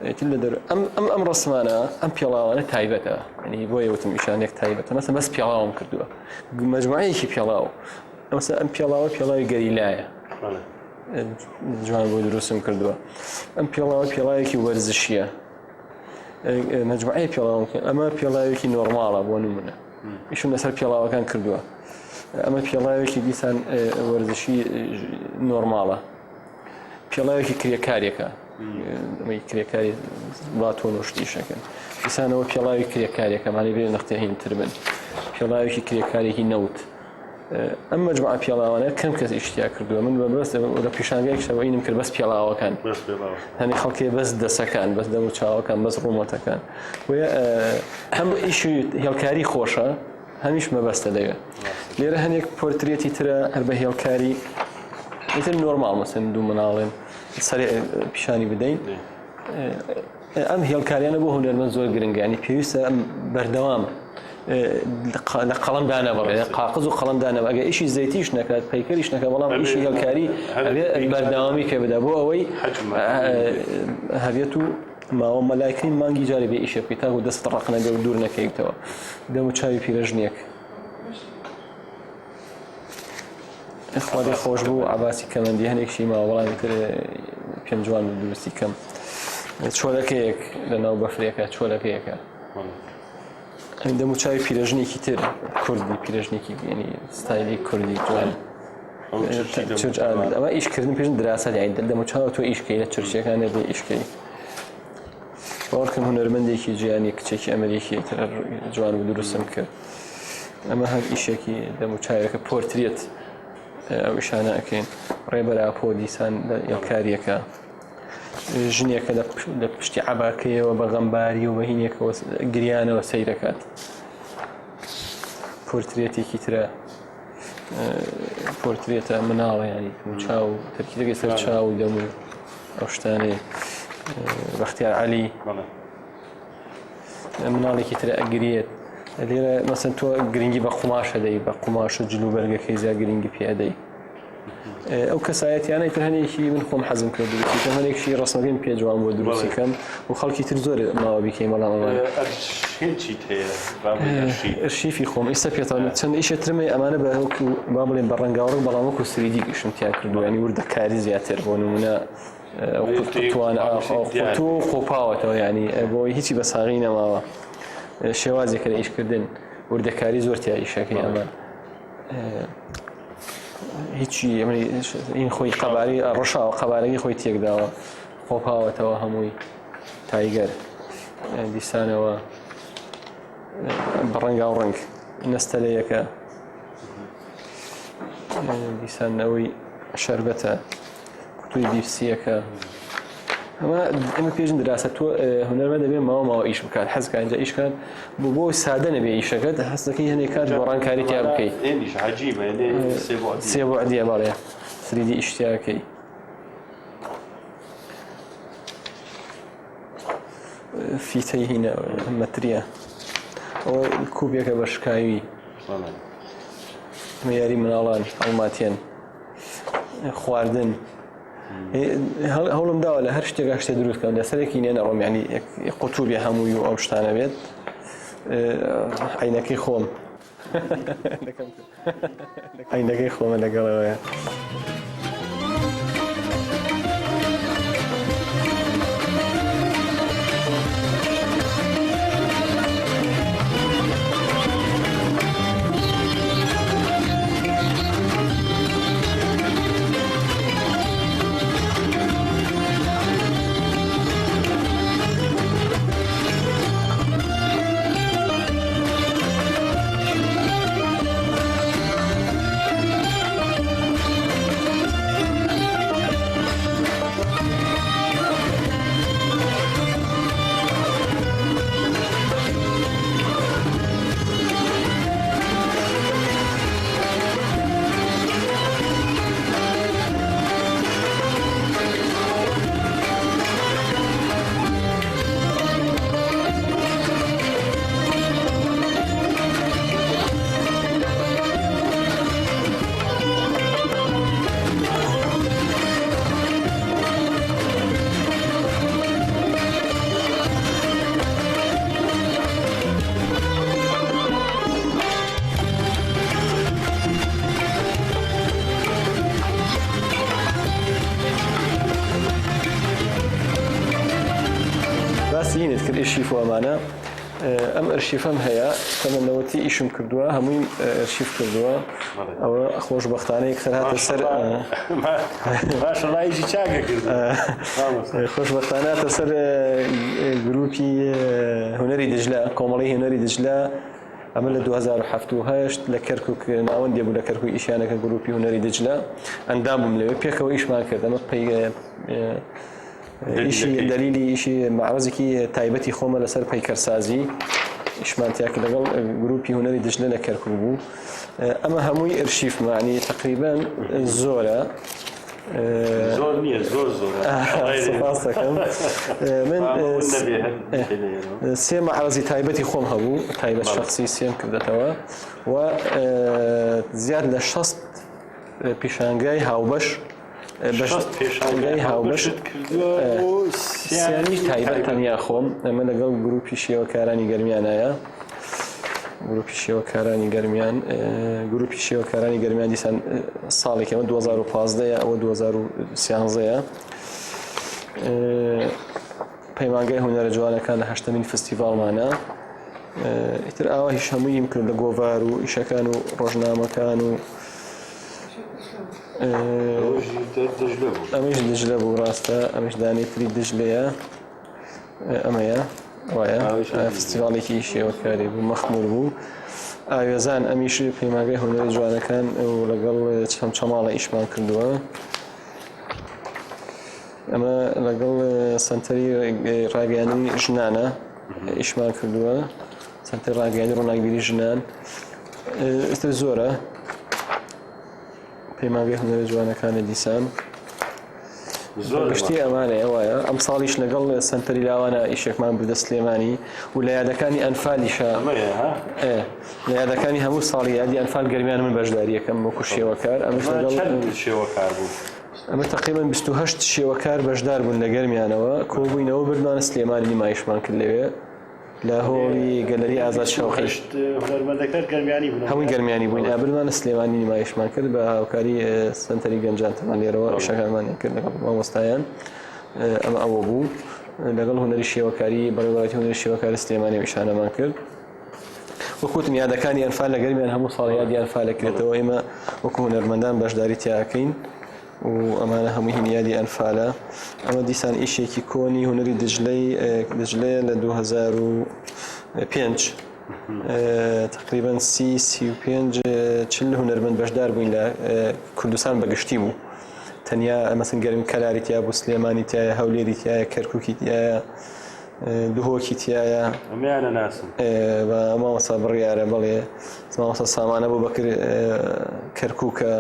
ئیتر لە دەر ئەم ئەم ئەم ڕسمانە ئەم پێڵاوانە تایبەتە ینی بۆیە وتم ئیشانێک تایبەتە مەسە بەس پێڵاوم کردووە مەجموعەیەکی پێڵاو مەسە ئەم پێڵاوە پێڵاوی گەریلایە جوان بۆ دروستم کردووە ئەم پێڵاوە پێڵاوێکی وەرزشیە مەجموعەیە پێڵاوم کرد ئەمە پێڵاوێکی نۆرماڵە بۆ نمونە ئیشم لەسەر پێڵاوەکان کردووە ئەمە پێڵاوێکی دیسان وەرزشی نۆرماڵە پێڵاوێکی کرێکارێکە ئەمەی کرێکاری باتۆن و شتیشەکەن دیسانەوە پێڵاوی کرێکارێکەمانی بێ نەختێ هینتر بن پێڵاوێکی کرێکارێکی نەوت. ئەم مەجموعە پێڵاوانە کەم کەس ئیشتیا کردووە من بە بەس لە پیشانگایەکشەوە ئینم کرد بەس پێڵاوەکان هەنی خەڵکێ بەس دەسەکان بەس دەم و چاوەکان بەس ڕوومەتەکان بۆیە هەم ئیشی هێڵکاری خۆشە هەمیش مەبەستە لەوێ لێرە هەنێک پۆرترێتی ترە هەر بە هێڵکاری ئیتر نۆرماڵ مەسەن دوو مناڵێن سەر پیشانی بدەین ئەم هێڵکاریانە بۆ هونەرمەند زۆر گرنگە ینی پێویستە ئەم بەردەوام لە قەڵەم دانەبڕێ قاقز و قەڵەم دانەبڕێ ئەگەر ئیشی زەیتیش نەکات پەیکەریش نەکات بەڵام ئیشی هێڵکاری ئەبێ بەردەوامی پێ بدا بۆ ئەوەی هەبێت و ماوە مەلایکەی مانگی جارێ بێ ئیشێ بکەیت تاکو دەست ڕق نەبێ و دوور نەکەیتەوە دەم و چاوی پیرەژنێک خوا لێ خۆش بوو عباسی کەمەندی هەنێکشی ماوە بەڵام ئیتر پێم جوان بوو دروستی کەم چۆلەکەیەک لە ناو بەفرێکە چۆلەکەیەکە دەم و چاوی پیرەژنێکی تر کوردی پیرەژنێکی ینی ستایلی کوردی جوان ئەمە ئیشکردن پێش دراسە یانی دەم و چاو تۆ ئیشکەی لە چرچەکان دەبێ ئیشکەی باوەڕکەم هونەرمەندێکی جیانی کچێکی ئەمریکی تر جوان و دروستم کرد ئەمە هەر ئیشێکی دەم و چاوێکە پۆرترێت ئەو ئیشانە ئەکەین ڕێبەر ئاپۆ دیسان لە یەکاریەکە ژنێکە لە پشتی عەباکەیەوە بە غەمباری و بەهینێکەوە گریانەوە سەیرەکات پۆرترێتێکی ترە پۆرترێتە مناڵە ینی چاو تەرکیزەکەی سەر چاو و دەم و ئەو شتانەی بەختیار عەلی مناڵێکی ترە ئەگریێت لێرە مەسەن تۆ گرنگی بە قوماشە دەی بە قوماشە جل و بەرگەکەی زیا گرنگی پێ ئەدەی ئەو کەسایەتیانەی تر هەنێکی من خۆم حەزم کرد دروستی کەم هەنێکشی ڕسمەکەیم پێ جوان بۆ دروستی کەم و خەڵکی تر زۆر ماوە بیکەین بەڵام ئەوان ئەرشیفی خۆم ئیستا پێتان چەند ئیشە ترمەی ئەمانە بە وەکو با بڵێن بە ڕەنگاوڕەنگ بەڵام وەکو 3D ئیشم تیا کردووە ینی وردەکاری زیاتر بۆ نمونە توان قوتوو و قۆپاوەتەوە ینی بۆی هیچی بە ساغی نەماوە شێوازێکە لە ئیشکردن وردەکاری زۆر تیا ئیشەکەی ئەمە هیچی این خۆی قەبارەی ڕشاوە قەبارەی خۆی تێکداوە قۆپاوەتەوە هەمووی تایگەر دیسانەوە بەڕەنگا و ڕەنگ نەستەلەیەکە دیسان ئەوەی شربەتە قوتوی بیفسیەکە ئەمە ئەمە پێشن دراسە تۆ هونەرمە دەبێت ماوە ماوە ئیش بکات حەزکە ئینجا ئیش کات بۆ بۆ سادە نەبێ ئیشەکەت هەستەکەی هەنێک کات گۆڕانکاری تیا بکەی سێ بوعدیە بەڵێ 3D ئیشتیاکەی فیتەی هینە مەتریە ئەوە کوبێکە بە شکاوی یاری مناڵان ئەڵماتیان خواردن هەوڵم داوە لە هەر شتێکا شتێ دروست کەم لەسەرێکی نێ نەڕۆم ینی قوتوبێ هەمووی و ئەو شتانە بێت عینەکەی خۆم عینەکەی خۆمە لەگەڵەوەیە. باسی هینت کرد ئیشیف و ئەمانە ئەم ئەرشیفەم هەیە تەمەنەوەتی ئیشم کردووە هەمووی ئەرشیف کردووە ئەوە خۆشبەختانە یەکسەر هاتە سەر ماشەڵایشی چاکە کرد خۆشبەختانە هاتە سەر گروپی هونەری دجلە کۆمەڵی هونەری دجلە. ئەمە لە 2007 لە کەرکک ناوەندێ بوو لە کەرکک ئیشیانەکە گروپی هونەری دجلە ئەندام بووم لەوێ پێکەوە ئیشمان کرد ئەمە پەی ئیشی دەلیلی ئیشی مەعرەزێکی تایبەتی خۆمە لەسەر پەیکەرسازی ئیشمان تیا کرد لەگەڵ گروپی هونەری دجلە لە کەرکک بوو ئەمە هەمووی ئەرشیف معنی تقریبا زۆرە زۆر نییە زۆر زۆر سپاسەکەم من سێ مەعرەزی تایبەتی خۆم هەبوو تایبەت شخصی سێم کردێتەوە و زیاد لە 60 پیشانگای هاوبەش پێشانگای هاوبەشت کردووە سیانی تایبەت تەنیا خۆم ئەمە لەگەڵ گروپی شێوەکارانی گەرمیانایە گروپی شێوەکارانی گەرمیان گروپی شێوەکارانی گەرمیان دیسان ساڵێک ئەمە 2015 ئەوە 2013 پەیمانگای هونەرە جوانەکان لە هەشتەمین فستیڤاڵمانە ئیتر ئاوا هیچ هەموویم کرد لە گۆڤار و ئیشەکان و ڕۆژنامەکان و ئەمەش دجلە بوو ڕاستە ئەمەش دانەی تری دجلەیە ئەمەیە وایە فستیڤاڵێکی شێوەکاری بوو مەخمور بوو ئاوێزان ئەمیش پەیمانگای هونەری جوانەکان و لەگەڵ چەند چەماڵە ئیشمان کردووە ئەمە لەگەڵ سنتەری ڕاگەیاندنی ژنانە ئیشمان کردووە سنتەر ڕاگەیاندنی ڕۆناکبیری ژنان ئێستا زۆرە پەیمانگەی هونەرە جوانەکانە دیسان زۆر گشتی ئەمانەیە وایە ئەم ساڵیش لەگەڵ سنتەری لاوانە ئیشێکمان بردە سلێمانی و لە یادەکانی ئەنفالیشە لە یادەکانی هەموو ساڵی یادی ئەنفال گەرمیان من بەشداریەکەم وەکو شێوەکار ئەمەش لەگەڵ شێوەکار بوو ئەمە تقریبا 28 شێوەکار بەشدار بوون لە گەرمیانەوە کۆبووینەوە بردمانە سلێمانی نمایشمان کرد لەوێ لە هۆڵی گەلەری ئازاد شەوقی هونەرمەندەکان گەرمیانی بوون هەمووی گەرمیانی بووین ئابرمانە سلێمانی نمایشمان کرد بە هاوکاری سنتەری گەنجان تەمان لێرەوە ئیشەکانمان کرد لەگەڵ مامۆستایان ئەمە ئەوە بوو لەگەڵ هونەری شێوەکاری بەڕێوەبەرایەتی هونەری شێوەکاری سلێمانی و ئیشانەمان کرد وەکوتم یادەکانی ئەنفال لە گەرمیان هەموو ساڵ یادی ئەنفال کرێتەوە ئێمە وەکو هونەرمەندان بەشداری تیاکەین و ئەمانە هەمووی هین یادی ئەنفالە. ئەمە دیسان ئیشێکی کۆنی هونەری دجلەی دجلەیە لە 2005 تقریبا سی 35 چل هونەرمەند بەشدار بووین لە کوردستان بەگشتی بوو تەنیا مەسن گەرم کەلاری تیا بوو سلێمانی تایە هەولێری تایە کەرککی تایە دهۆکی تایە ئەمەیانە ناسم بە مامۆستا بڕیارە بەڵێ مامۆستا سامانە بۆ بەکر کەرکووکە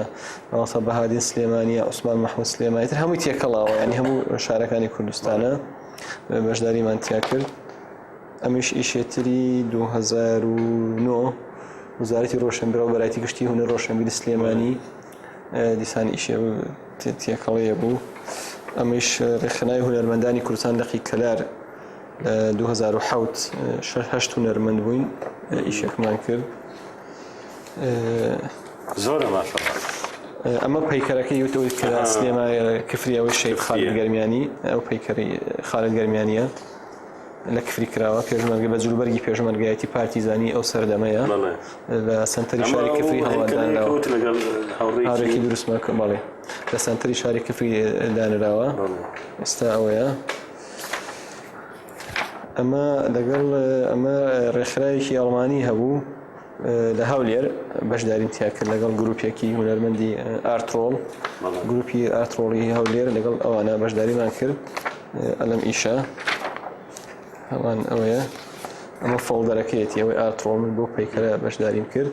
مامۆستا بەهادین سلێمانیە عوسمان مەحمود سلێمانی تر هەمووی تێکەڵاوە ینی هەموو شارەکانی کوردستانە بەشداریمان تیا کرد ئەمیش ئیشێتری 2009 وزارەتی ڕۆشنبیرەوە بەرایتی گشتی هونەر ڕۆشنبیری سلێمانی دیسان ئیشێ تێکەڵەیە بوو ئەمیش ڕێکخنای هونەرمەندانی کوردستان لقی کەلار لە 2007 هەشت هونەرمەند بووین ئیشێکمان کرد زۆرە ماشەڵڵا ئەمە پەیکەرەکەی وتەوەی کە سلێما کفری ئەوەی شەید خالد گەرمیانی ئەو پەیکەری خالد گەرمیانیە لە کفری کراوە پێشمەرگە بە جلوبەرگی پێشمەرگایەتی پارتیزانی ئەو سەردەمەیە لە سنتەری شاری کفری هەڵوەدانراوە هاوڕێکی دروستمان کە بەڵێ لە سنتەری شاری کفری دانراوە ئێستا ئەوەیە ئەمە لەگەڵ ئەمە ڕێکخراوێکی ئەڵمانی هەبوو لە هەولێر بەشداریم تیا کرد لەگەڵ گروپێکی هونەرمەندی ئارترۆڵ گروپی ئارترۆڵی هەولێر لەگەڵ ئەوانە بەشداریمان کرد ئەلم ئیشە هەمان ئەوەیە ئەمە فۆڵدەرەکەیەتی ئەوەی ئارترۆڵ من بۆ پەیکەرە بەشداریم کرد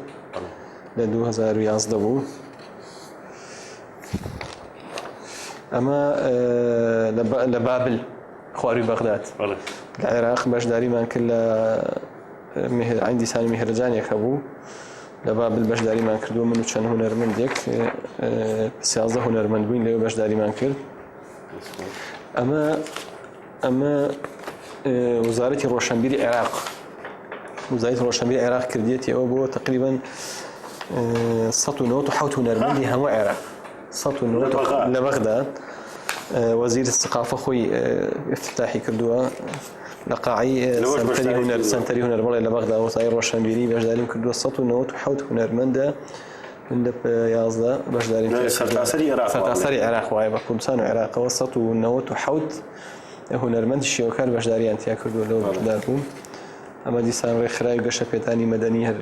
لە 2011 بوو ئەمە لە بابل خواروی بەغداد لە عێراق بەشداریمان کرد لە دیسان میهرەجانێک هەبوو لە بابل بەشداریمان کردووە من و چەند هونەرمەندێک سیازدە هونەرمەند بووین لەوێ بەشداریمان کرد ئەمە ئەمە وەزارەتی ڕۆشنبیری عێراق وەزارەتی ڕۆشنبیری عێراق کردیەتی ئەوە بۆ تقریبا 197 هونەرمەندی هەموو عێراق 190 لە بەغدا وەزیر سقافە خۆی افتتاحی کردووە لە قاعی سەنتەری هونەر سەنتەری هونەر بەڵێ لە بەغدا وەزای ڕۆشنبیری بەشداریم کردووە 197 هونەرمەندە من لە 11 بەشداریم سەرتاسەری عێراق سەرتاسەری عێراق وایە بە کوردستان و عێراقەوە 197 هونەرمەندی شێوەکار بەشداریان تیا کردووە لەوە بەشدار بووم. ئەمە دیسان ڕێکخراوی گەشەپێدانی مەدەنی هەر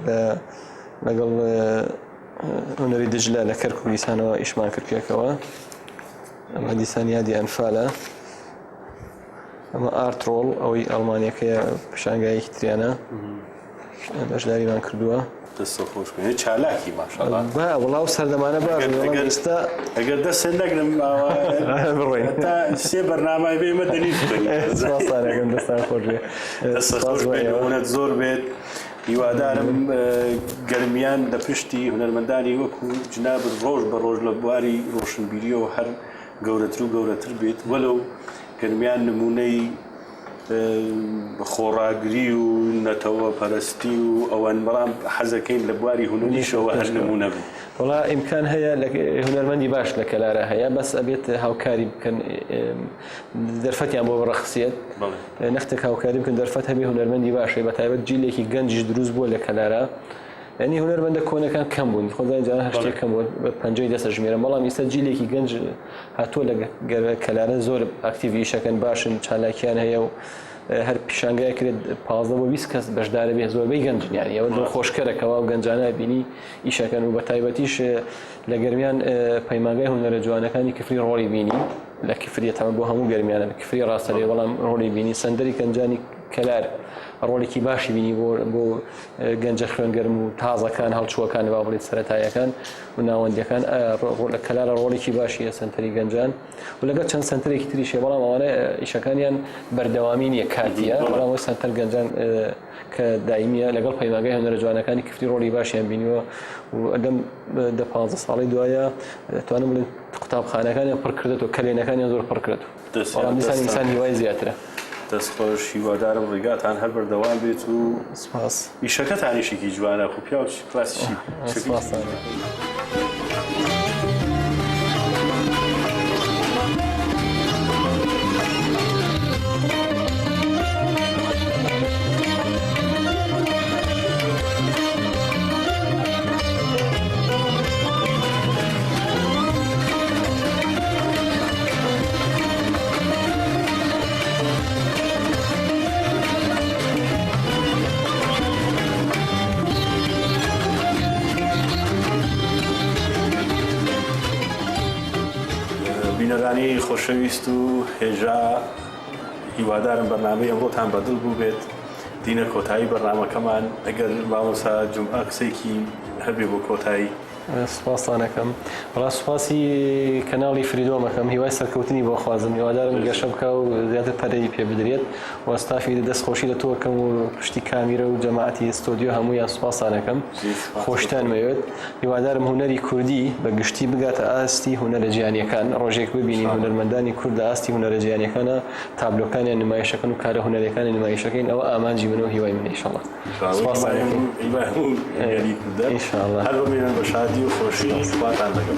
لەگەڵ هونەری دجلە لە کەرکوک دیسانەوە ئیشمان کرد پێکەوە. ئەمە دیسان یادی ئەنفالە. ئەمە ئارت ڕۆڵ ئەوەی ئەڵمانیەکەیە پیشانگایەکی تریانە بەشداریمان کردووە. دەست خۆش بێ چالاکی ماشاءاللە. با وەڵا ئەو سەردەمانە باش بوو بەڵام ئێستا ئەگەر دەستت نەگرم ئاوا بڕۆین تا سێ بەرنامەی بێ ئێمە دەنیش بکەین. سپاستان ئەکەم دەستان خۆش بێ. دەست خۆش بێ نموونەت زۆر بێت. هیوادارم گەرمیان لە پشتی هونەرمەندانی وەکو جنابت ڕۆژ بە ڕۆژ لە بواری ڕۆشنبیریەوە هەر گەورەتر و گەورەتر بێت وەلو گەرمیان نمونەی خۆڕاگری و نەتەوە پەرستی و ئەوەن بەڵام حەزەکەین لە بواری هونەریشەوە هەر نمونە بن. وەڵا ئیمکان هەیە لە هونەرمەندی باش لە کەلارە هەیە بەس ئەبێت هاوکاری بکەن دەرفەتیان بۆ بڕەخسێت نەختێک هاوکاری بکەن دەرفەت هەبێ هونەرمەندی باش هەیە بە تایبەت جیلێکی گەنجیش دروست بووە لە کەلارە یعنی هونەرمەندە کۆنەکان کەم بوون خۆزای جاران هەر شتێک کەم بوو بە پەنجەی دەستە ژمێرم بەڵام ئیستا جیلێکی گەنج هاتووە لە کەلارە زۆر ئەکتیڤ ئیشەکەن باشن چالاکیان هەیە و هەر پیشانگای کرێت 15 بۆ 20 کەس بەشدارە بێ زۆربەی گەنجن یعنی ئەوە دڵخۆشکەرە کەوا و گەنجانە بینی ئیشەکەن و بە تایبەتیش لە گەرمیان پەیمانگای هونەرە جوانەکانی کفری ڕۆڵی بینی لە کفریە تەمە بۆ هەموو گەرمیانە کفری ڕاستە لێ بەڵام ڕۆڵی بینی سەندەری گەنجانی کەلار ڕۆڵێکی باشی بینی بۆ بۆ گەنجە خوێنگەرم و تازەکان هەڵچووەکان با بڵێن سەرەتایەکان و ناوەندەکان لە کەلارە ڕۆڵێکی باشی هەیە سەنتەری گەنجان و لەگەڵ چەند سەنتەرێکی تریش هەیە بەڵام ئەوانە ئیشەکانیان بەردەوامی نییە کاتیە بەڵام ئەو سەنتەر گەنجان کە دایمیە لەگەڵ پەیمانگای هونەرە جوانەکانی کفری ڕۆڵی باشیان بینیوە و ئەدەم دە پانزە ساڵی دوایە دەتوانم بڵێم قوتابخانەکانیان پڕ کردێتەوە کەلێنەکانیان زۆر پڕ کردێتەوە بەڵام دیسان ئینسان هیوای زیاترە. دەست خۆش هیوادارم ڕیگاتان هەر بەردەوام بێت و سپاس. ئیشەکەتان ئیشێکی جوانە خو پیاو کلاسیکی سپاستان. بینەرانی خۆشەویست و هێژا هیوادارم بەرنامەی ئەمڕۆتان بەدڵ بووبێت دینە کۆتایی بەرنامەکەمان ئەگەر مامۆستا جومعە قسەیەکی هەبێ بۆ کۆتایی. سوپاستان ئەکەم. بەڕاست سوپاسی کەناڵی فریدۆم ئەکەم هیوای سەرکەوتنی بۆ خوازم هیوادارم گەشە بکا و زیاتر پەرەی پێ بدرێت و ستافی دەست خۆشی لە تۆ ئەکەم و پشتی کامیرە و جەماعەتی ستۆدیۆ هەموویان سوپاستان ئەکەم خۆشتان مەوێت هیوادارم هونەری کوردی بە گشتی بگاتە ئاستی هونەرە جیهانیەکان ڕۆژێک ببینین هونەرمەندانی کورد لە ئاستی هونەرە جیهانیەکانە تابلۆکانیان نمایشەکەن و کارە هونەریەکانی نمایشەکەین ئەوە ئامانجی منە و هیوای منە ئیشەڵا سوپاستان ئەکەین هیوای هەموو گەلی کوردە ئینشاءاللە هەر بمێنن بە شادی و خۆشی خواتان لەگەڵ.